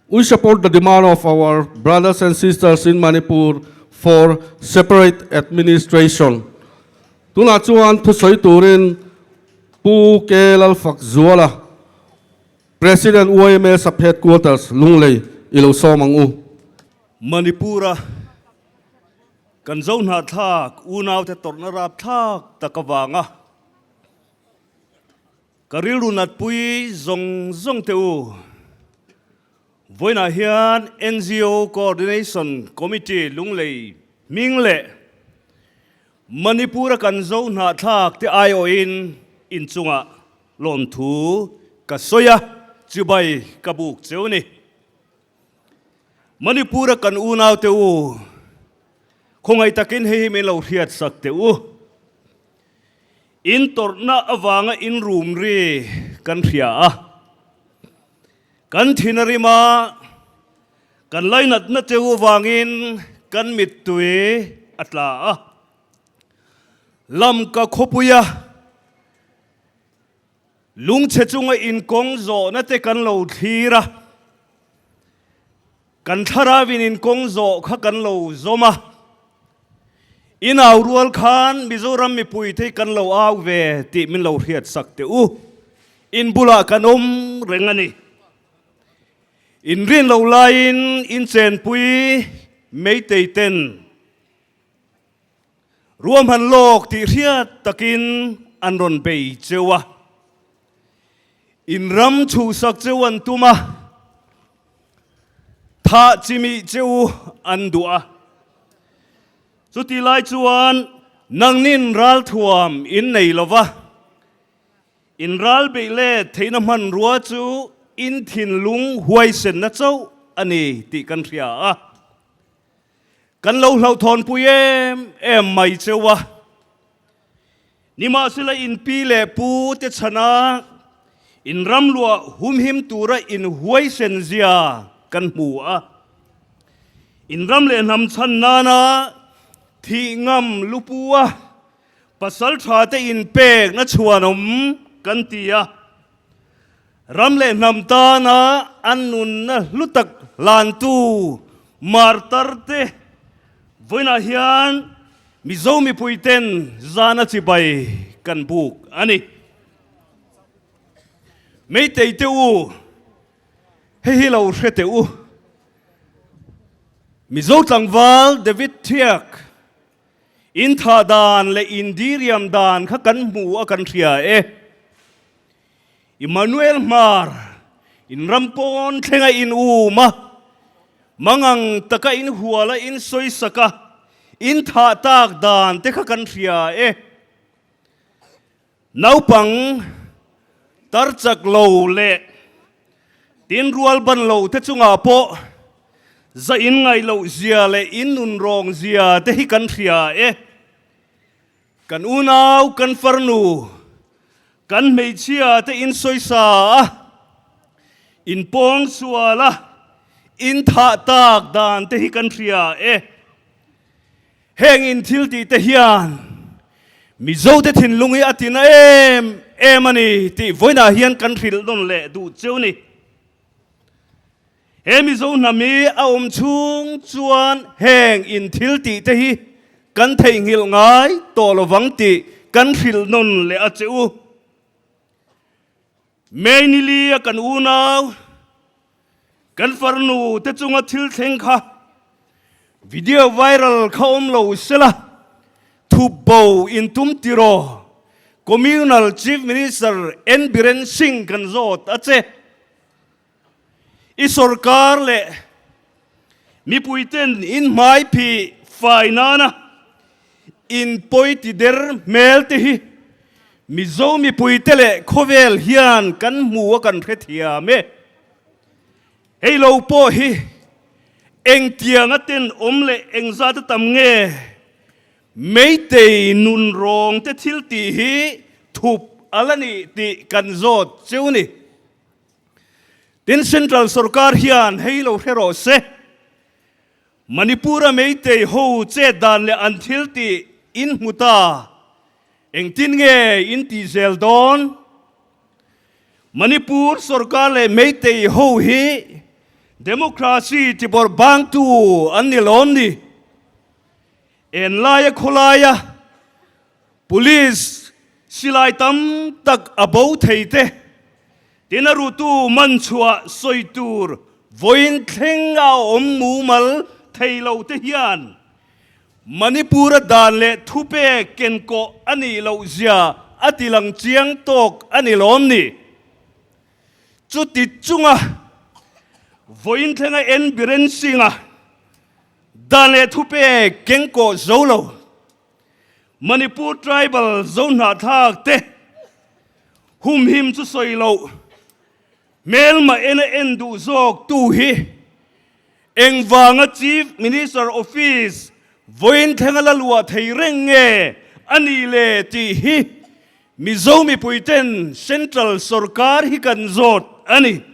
We support the demand of our brothers and sisters in Manipur for separate administration. Tunah chuan thusawi turin Pu K Lalfakzuala, President YMA Sub-Headquarters, Lunglei i lo sawm ang u. Manipur-a Kan zo hnahthlak unaute tawrhna rapthlak tak avanga ka rilru natpui zawng zawng te u. Vawiinah hian NGO Coordination Committee Lunglei hming leh Manipur-a kan zo hnahthlak te aiawhin inchungah lawmthu ka sawi a, chibai ka buk cheu ni. Manipur-a kan unaute u, khawngaih takin hei hi min lo hriat sak teh u. In tawrhna avanga in rum ri kan hria a, kan thin a rim a, kan lainatna teu avangin kan mittui a tla a. Lamka khawpuia Lungchhe chunga inkawng zawhna te kan lo thlir a, kan thlarauin inkawng zawh kha kan lo zawm a, in au rual khan Mizoram mipuite hi kan lo au ve tih min lo hriat sak teh u, in bulah kan awm reng a ni. In rin lo laiin in chenpui Meitei ten Ruahman lawk tih hriat takin an rawn bei cheu a, in ram chhuhsak cheu an tum a, thah chimih cheu an duh a. Chuti lai chuan nangnin ralthuam in nei lo va, in ral beih let theihna hmanrua chu in thinlung huaisenna chauh a ni tih kan hria a. Kan lo hlauhthawnpui em em mai cheu a, nimahsela in pi leh pu te chhana in ramluah humhim tura in huaisen zia kan hmu a, in ram leh hnam chhan nana thih ngam lupu a pasal tha te in pekna chhuanawm kan ti a, Ram leh hnam tana an nunna hlu tak hlantu martarte vawiinah hian Mizo mipuiten zana chibai kan buk a ni. Meitei te u, hei hi lo hre teh u. Mizo tlangval David Thiak in thah dan leh in diriam dan kha kan hmu a kan hria e. Immanuel Hmar, in ram pawn thlenga in um a, mangang taka in hual a in sawisak a, in thah tak dan te kha kan hria e. Naupang tar chak lo leh tin rual ban lo te chungah pawh za in ngaih loh zia leh in nun rawng zia te hi kan hria e. Kan unau, kan farnu, kan hmeichhia te in sawisa a, in pawng sual a, In thah tak dan te hi kan hria e. Heng in thil tih te hian Mizo te thinlung hi a tina em em a ni tih vawiinah hian kan hrilh nawn leh duh cheu ni. He Mizo hnam hi a awm chhung chuan heng in thil tih te hi kan theihnghilh ngai tawh lovang tih kan hrilh nawn leh a che u. May nili a kan unau, kan farnu te chunga thil thleng kha video viral kha awm lo sela, thup bo in tum tiraw? Communal Chief Minister N Biren Singh kan zawt a che. I sorkar leh mipuiten in hmai phih fai nana in pawi ti der hmel te hi Mizo mipuite leh khawvel hian kan hmu a kan hrethiam e. Hei lo pawh hi engtianga ten awm leh engzat a tam nge Meitei nun rawng te thil tih hi thup a la nih tih kan zawt cheu ni. Tin, Central sorkar hian hei lo hre rawh se, Manipur-a Meitei ho chet dan leh an thil tih in hmu ta, engtin nge in tih zel dawn? Manipur sorkar leh Meitei ho hi democracy tibawrh bangtu an ni lawm ni? Enlaia khawlaia Police silai tam tak a bo thei te, tin a rutu man chhuah sawi tur vawiin thleng a awm mumal thei lo te hian Manipur-a dan leh thupek kenkawh a nih loh zia a ti lang chiang tawk a ni lawm ni? Chuti chunga vawiin thlenga N Biren Singh-a dan leh thupek kenkawh zo lo Manipur Tribal Zohnahthlak te humhim chu sawi loh, hmelma en a en duh zawk tu hi engvanga Chief Minister Office vawiin thlenga la luah thei reng nge a nih le tih hi Mizo mipuiten Central sorkar hi kan zawt a ni.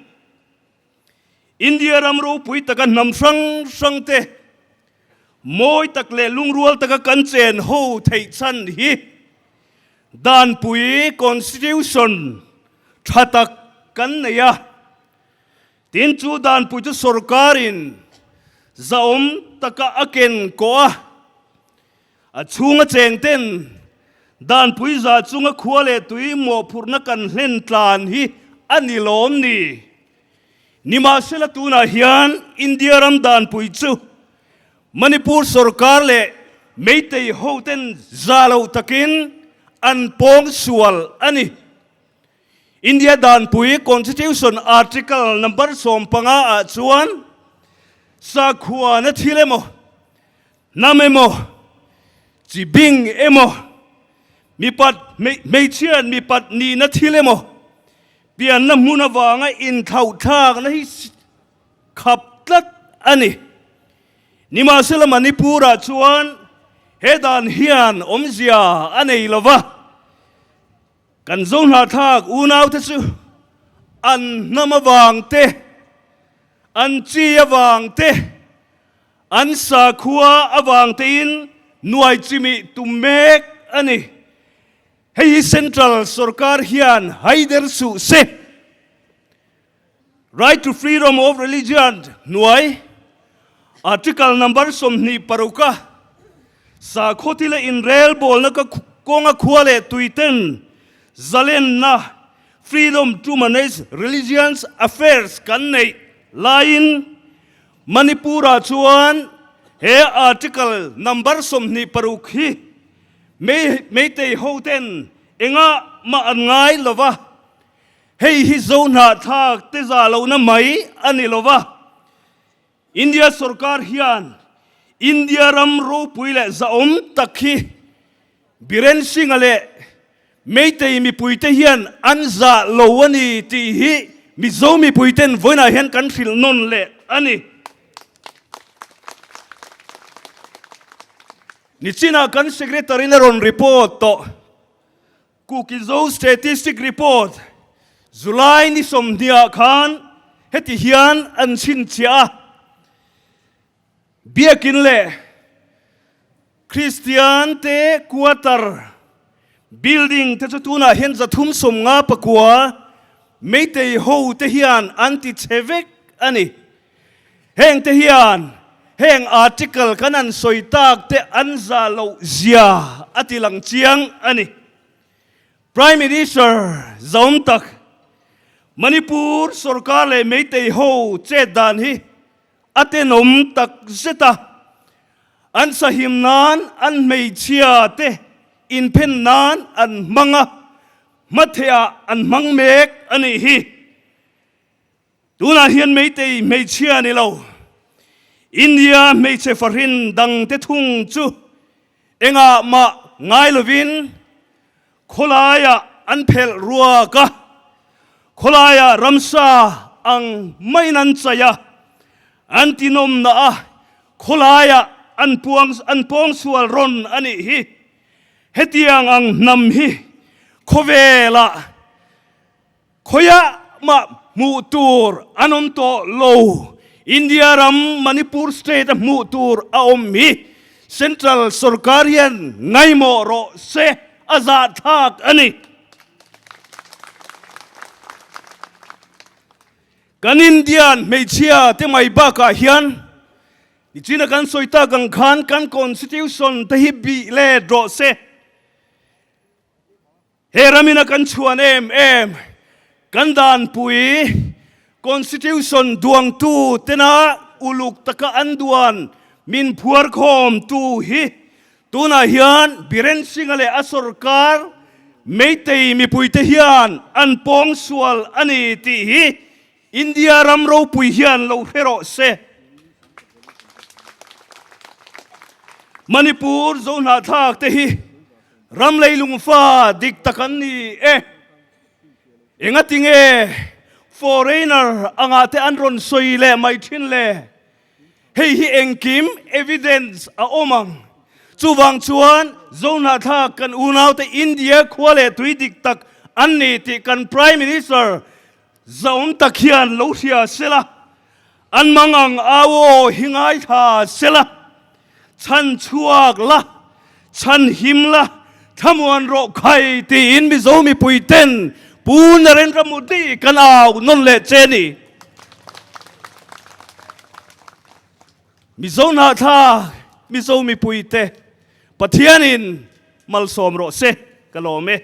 India ram ropui taka hnam hrang hrang te mawi tak leh lungrual taka kan chen ho theih chhan hi Danpui, Constitution, tha tak kan nei a. Tin, chu danpui chu sorkarin zahawm taka a ken kawh a, a chhunga cheng ten danpui za chunga khua leh tui mawhphurhna kan hlen tlan hi a ni lawm ni. Nimahsela tunah hian India ram danpui chu Manipur sorkar leh Meitei hoten za lo takin an pawng sual a ni. India danpui Constitution Article number 15 ah chuan sakhuana thil emaw, hnam emaw, chi bing emaw, mipat hmeichhiat mipat nihna thil emaw, pianna hmun avanga inthlauhthlakna hi khap tlat a ni. Nimahsela Manipur-ah chuan he dan hian awmzia a nei lo va, kan Zohnahthlak unaute chu an hnam avang te, an chi avang te, an sakhua avang tein nuai chimih tum mek a ni. Hei hi Central sorkar hian haider suh se. Right to freedom of religion hnuai Article number 26 a sakhaw thila inrelbawlna ka kawnga khua leh tuiten zalenna freedom to manage religions affairs kan neih laiin Manipur-ah chuan he Article number 26 hi Meitei hoten engah mah an ngai lova. Hei hi Zohnahthlak te zah lohna mai a ni lo va, India sorkar hian India ram ropui leh zahawm tak hi Biren Singh-a leh Meitei mipuite hian an zah lo a ni tih hi Mizo mipuiten vawiinah hian kan hrilh nawn leh a ni. Nichinah kan Secretary-in a rawn report tawh. Kukizo Statistic Report, July ni 20 ah khan heti hian an chhinchhiah a. Biakin leh Kristian te quarter building te chu tunah hian 359 Meitei ho te hian an ti chhe vek a ni. Heng te hian heng article kan an sawi tak te an zah loh zia a ti lang chiang a ni. Prime Minister zawm tak Manipur sorkar leh Meitei ho chet dan hi a tenawm tak zet a, an sahim nan an hmeichhia te inphen nan an hmang a, hmathehah an hmang mek a nih hi. Tunah hian Meitei hmeichhia ni lo, India hmeichhe fahrin dangte thung chu engah mah ngai lovin khawlaiah an phelh ruak a, khawlaiah ramsa ang maiin an chai a, an tinawmna a, khawlaiah an puang an pawngsual rawn a nih hi. Hetiang ang hnam hi khawvelah Khawiah mah hmuh tur an awm tawh lo. India ram Manipur state a hmuh tur a awm hi Central sorkar hian ngaimawh rawh se a zahthlak a ni. Kan Indian hmeichhia te mai bakah hian nichina kan sawi tak ang khan kan Constitution te hi bih let rawh se. He ramina kan chhuan em em, kan danpui, Constitution duangtu tena uluk taka an duan min phuar khawmtu hi tunah hian Biren Singh-a leh a sorkar Meitei mipuite hian an pawngsual a ni tih hi India ram ropui hian lo hre rawh se. Manipur Zohnahthlak te hi Ram leilung fa dik tak an ni e. Engati nge foreigner angah te an rawn sawi leh mai thin le? Hei hi engkim evidence a awm ang. Chuvang chuan Zohnahthlak kan unaute India khua leh tui dik tak an ni tih kan Prime Minister zaum tak hian lo hria sela, an mangang au aw hi ngaithla sela. Chhan chhuak la, chhan him la, thlamuan rawh khai tiin Mizo mipui ten Pu Narendra Modi kan au nawn leh che ni. Mizo hnahthlak Mizo mipui te Pathianin malsawm rawh se ka lawm e.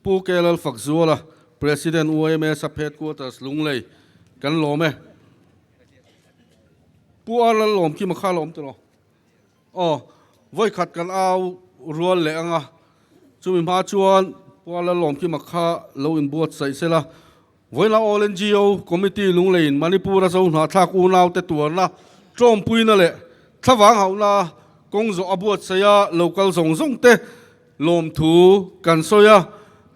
Pu KLL Fakzuala, President UMA Sub Headquarters Lunglei kan lawm e. Pu A Lallawm khi makha la awm tawh lo. Aw, vawi khat kan au rual leh ang a, chumi hma chuan Pu A Lallawm khi makha lo inbuatsaih sela. Vawiina All NGO Committee Lungleiin Manipur-a zo hnahthlak unaute tuarna, tlawmpuina leh thlavang hauhna kawng zawh a buatsaih a, local zawng zawng te lawmthu kan sawi a.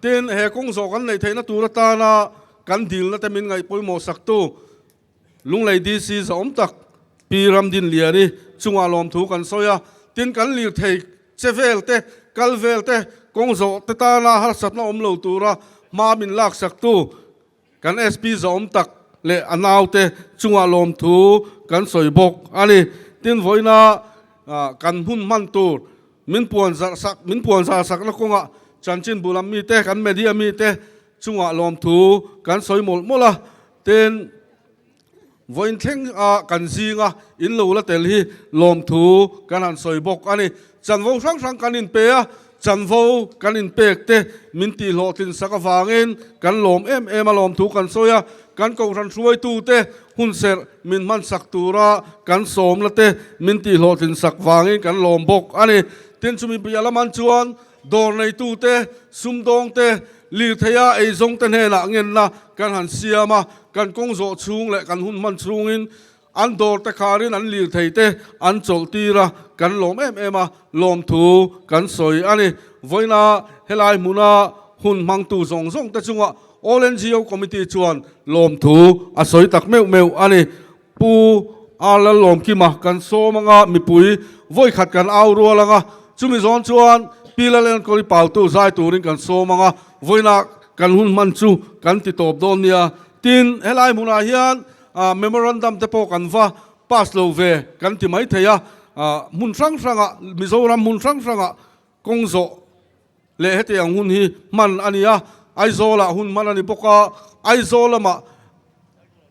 Tin, he kawng zawh kan neih theihna tur atana kan dilna te min ngaih pawimawh saktu Lunglei DC zahawm tak Pi Ramdinliani chungah lawmthu kan sawi a. Tin, kan lirthei Che vel te, kal vel te, kawng zawh te tana harsatna awm lo tura hma min laksaktu kan SP zawm tak leh a naute chungah lawmthu kan sawi bawk a ni. Tin, vawiina kan hmun hman tur min puan zarh sak, min puan zar sakna kawngah chanchin bul lam mite, kan media mite chungah lawmthu kan sawi mawlh mawlh a. Tin, Vawiin thleng a kan zinga in lo la tel hi lawmthu kan han sawi bawk a ni. Chanvo hrang hrang kan inpe a, chanvo kan inpek te min tihhlawhtlin sak avangin kan lawm em em a lawmthu kan sawi a, kan kohhran hruaitu te hunserh min hmansak tura kan sawmna te min tihhlawhtlin sak vangin kan lawm bawk a ni. Tin chumi piah laman chuan dawr neitu te, sumdawng te, Lirtheia eizawngte hnenah ngenna kan han siam a, kan kawng zawh chhung leh kan hun hman chhungin an dawrte kharin an lirtheite an chawlh tir a, kan lawm em em a, lawmthu kan sawi a ni. Vawiina helai hmuna hun hmangtu zawng zawngte chungah All NGO Committee chuan lawmthu a sawi tak meuh meuh a ni. Pu A Lallawmkima kan sawm anga mipui vawikhat kan au rual anga chumi zawn chuan Pi Lalenkawli pautu zai turin kan sawm anga vawiinah kan hun hman chu kan ti tawp dawn nia. Tin, helai hmunah hian Memorandum te pawh kan va pass lo ve kan ti mai thei a, hmun hrang hrangah Mizoram hmun hrang hrangah kawng zawh leh hetiang hun hi hman a ni a, Aizawlah hun hman a ni bawk a, Aizawl lamah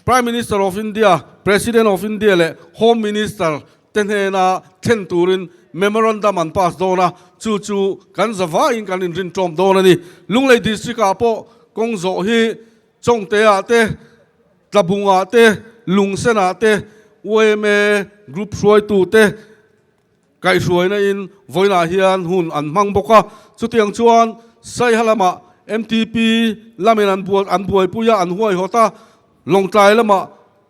Prime Minister of India, President of India leh Home Minister te hnena thlen turin Memorandum an pass dawn a, chu chu kan zavaiin kan inrinṭawm dawn a ni. Lunglei District-ah pawh kawng zawh hi Chawngte-ah te, Tlabungah te, Lungsenah te, yma Group hruaitu te kaihhruaina in vawiinah hian hun an hmang bawk a. Chutiang chuan Saiha lamah MTP lamin an an buaipui a, an huaihawt a, Lawngtlai lamah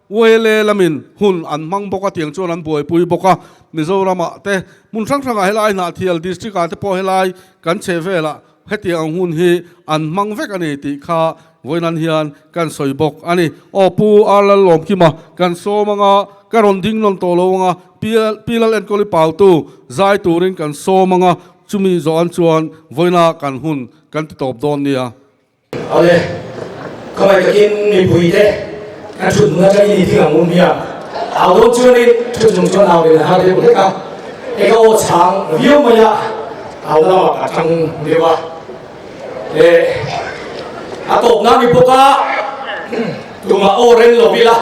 YLA lamin hun an hmang bawk a, tiang chuan an buaipui bawk a. Mizoramah te hmun hrang hrangah helai Hnahthial District ah te pawh helai kan chhe velah Hetiang ang hun hi an hmang vek a ni tih kha vawinan hian kan sawi bawk a ni. Aw Pu R Lallawmkima kan sawm anga ka rawn ding nawn tawh lo anga Pi Lal Enkawli Pautu zai turin kan sawm anga chumi zawh an chuan vawina kan hun kan ti tawp dawn nia. Awle, khawngaih takin mipuite kan thut hmun atangin i ding ang u nia. Au dawn chuanin thut chung chuan au vel a har deuh hlek a, eng a aw chhang viau mai a. Au lamah ka tang deuh a, eh a tawp nan ni bawk a, tumah aw reng lo ila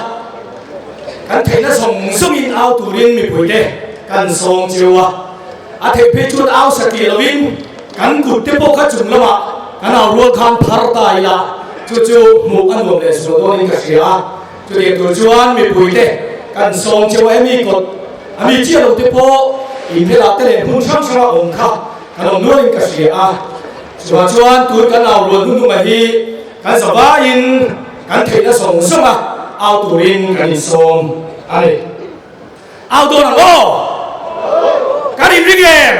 kan theihna zawng zawngin au turin mipuite kan sawm cheu a, a theih phei chuan au satih lovin kan kut te pawh kha chung lamah kan au rual khan phar ta ila chu chu hmuh a nuam leh zual dawnin ka hria a, chutiang tur chuan mipuite kan sawm cheu a, hemi kawt A mi chiah lo te pawh inhmelah te leh hmun hrang hranga awm kha kan awm nualin ka hria a. Chuvang chuan tun kan au rual hnuhnunga hi kan zavaiin kan theihna zawng zawnga au turin kan insawm a ni. Au dawn ang aw! Kan inring em?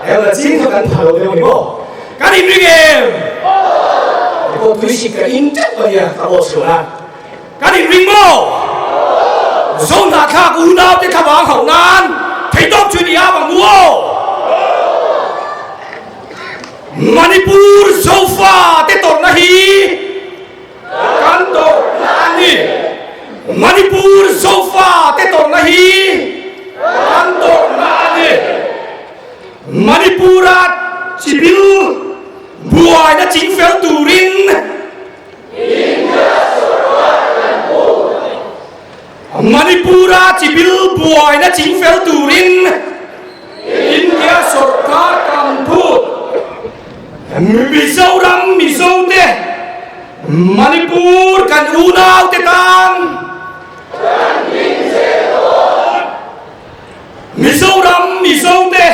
Heng la ching kha kan pha lo deuh a ni maw? Kan inring em? Ti pawh tuisik ka in teuh a nia ka aw chhuah nan. Kan inring maw? Zohnahthlak unaute thlavang hauh nan theihtawp chu ni ang mu aw! Manipur Zofa te tawrhna hi kan tawrhna a ni. Manipur Zofa te tawrhna hi kan tawrhna a ni. Manipura chibil buaina chingfel turin Manipur-a chibil buaina chingfel turin India sorkar kan phut. Mizoram Mizote Manipur kan unaute tan Mizoram Mizote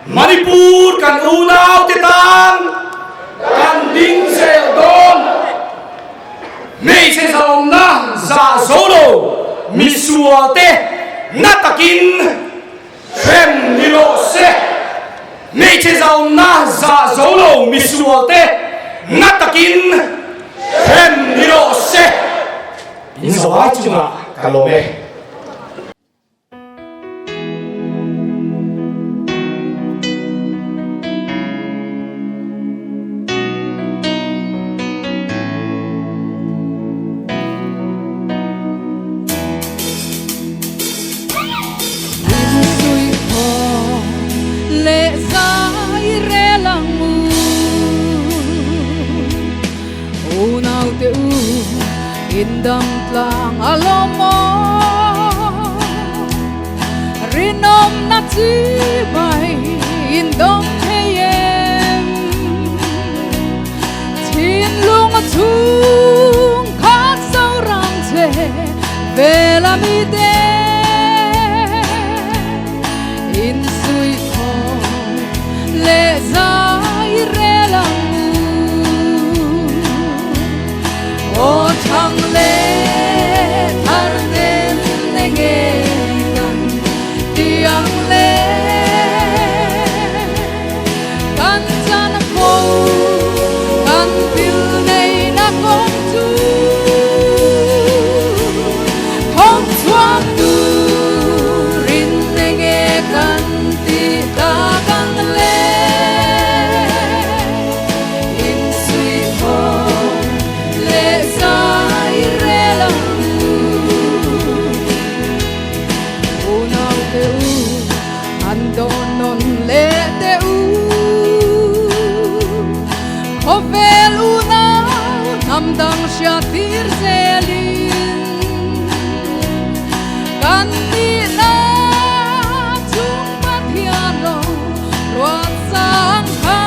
Manipur kan unaute tan kan ding zel dawn. Hmeichhe zawnna zah zo lo misualte na takin hrem ni rawh se. Hmeichhe zawnna zah zo lo misualte na takin hrem ni rawh se. In zawai chungah ka lawm e. Indam tlang a lawm maw Rinawmna chi mai indawm thei em Thinlung a chhung khat Zoram che vel a mi te Insuihkhawm leh zai rel ang u. Aw thang leh thar nem ne nge kan ti ang le Kan chan fo kan pil nei na kawng chu Thawng chhuak tu. hriattir zelin kan nihna chung Pathian lo ruat sang kha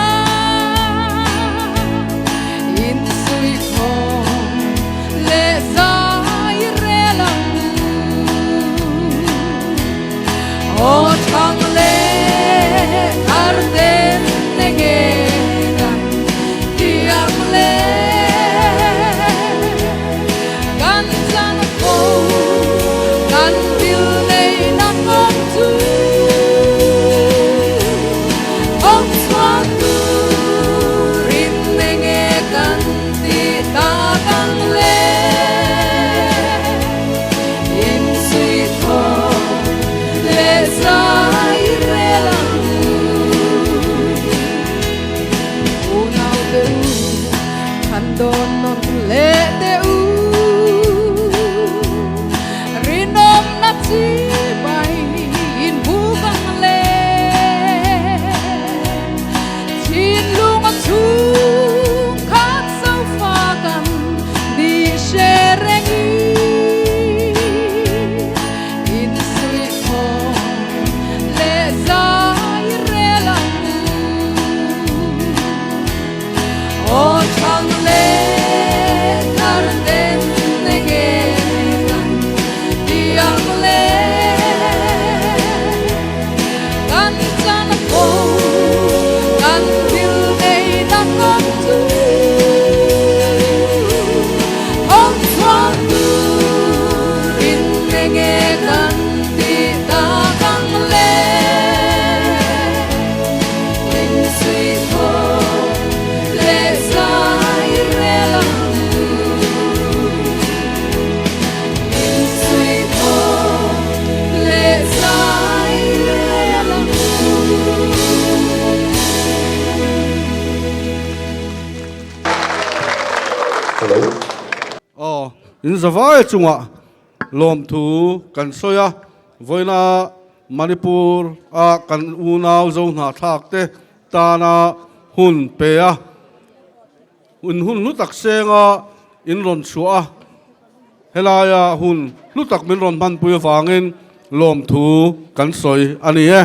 insuihkhawm leh zai rel ang u. Aw thang leh thar ten enge kan ti ang le? Kan chan fo kan thil neihna kawng chu awm chhuak turin enge kan ti tak ang le? Insuihkhawm leh zai rel ang u. Unau te u, han dawn nawn leh teh u. Rinawmna chi bai inbuk ang le. Thinlung a chhung khat sofa kan ni hre reng i insuihkhawm leh zai rel ang u. Aw thang leh thar ten enge kan ti ang le? Kan chan fo kan thil neihna kawng chu awm chhuak turin enge kan ti tak ang le? Insuihkhawm leh zai rel ang u. Insuihkhawm leh zai rel ang u. Hello. Aw, in zavai chungah lawmthu kan sawi a, vawiina Manipur a kan unau zo hnahthlak te tana hun pe a, in hun hlu tak senga in rawn chhuah a, helaia hun hlu tak min rawn hmanpui avangin lawmthu kan sawi a ni e.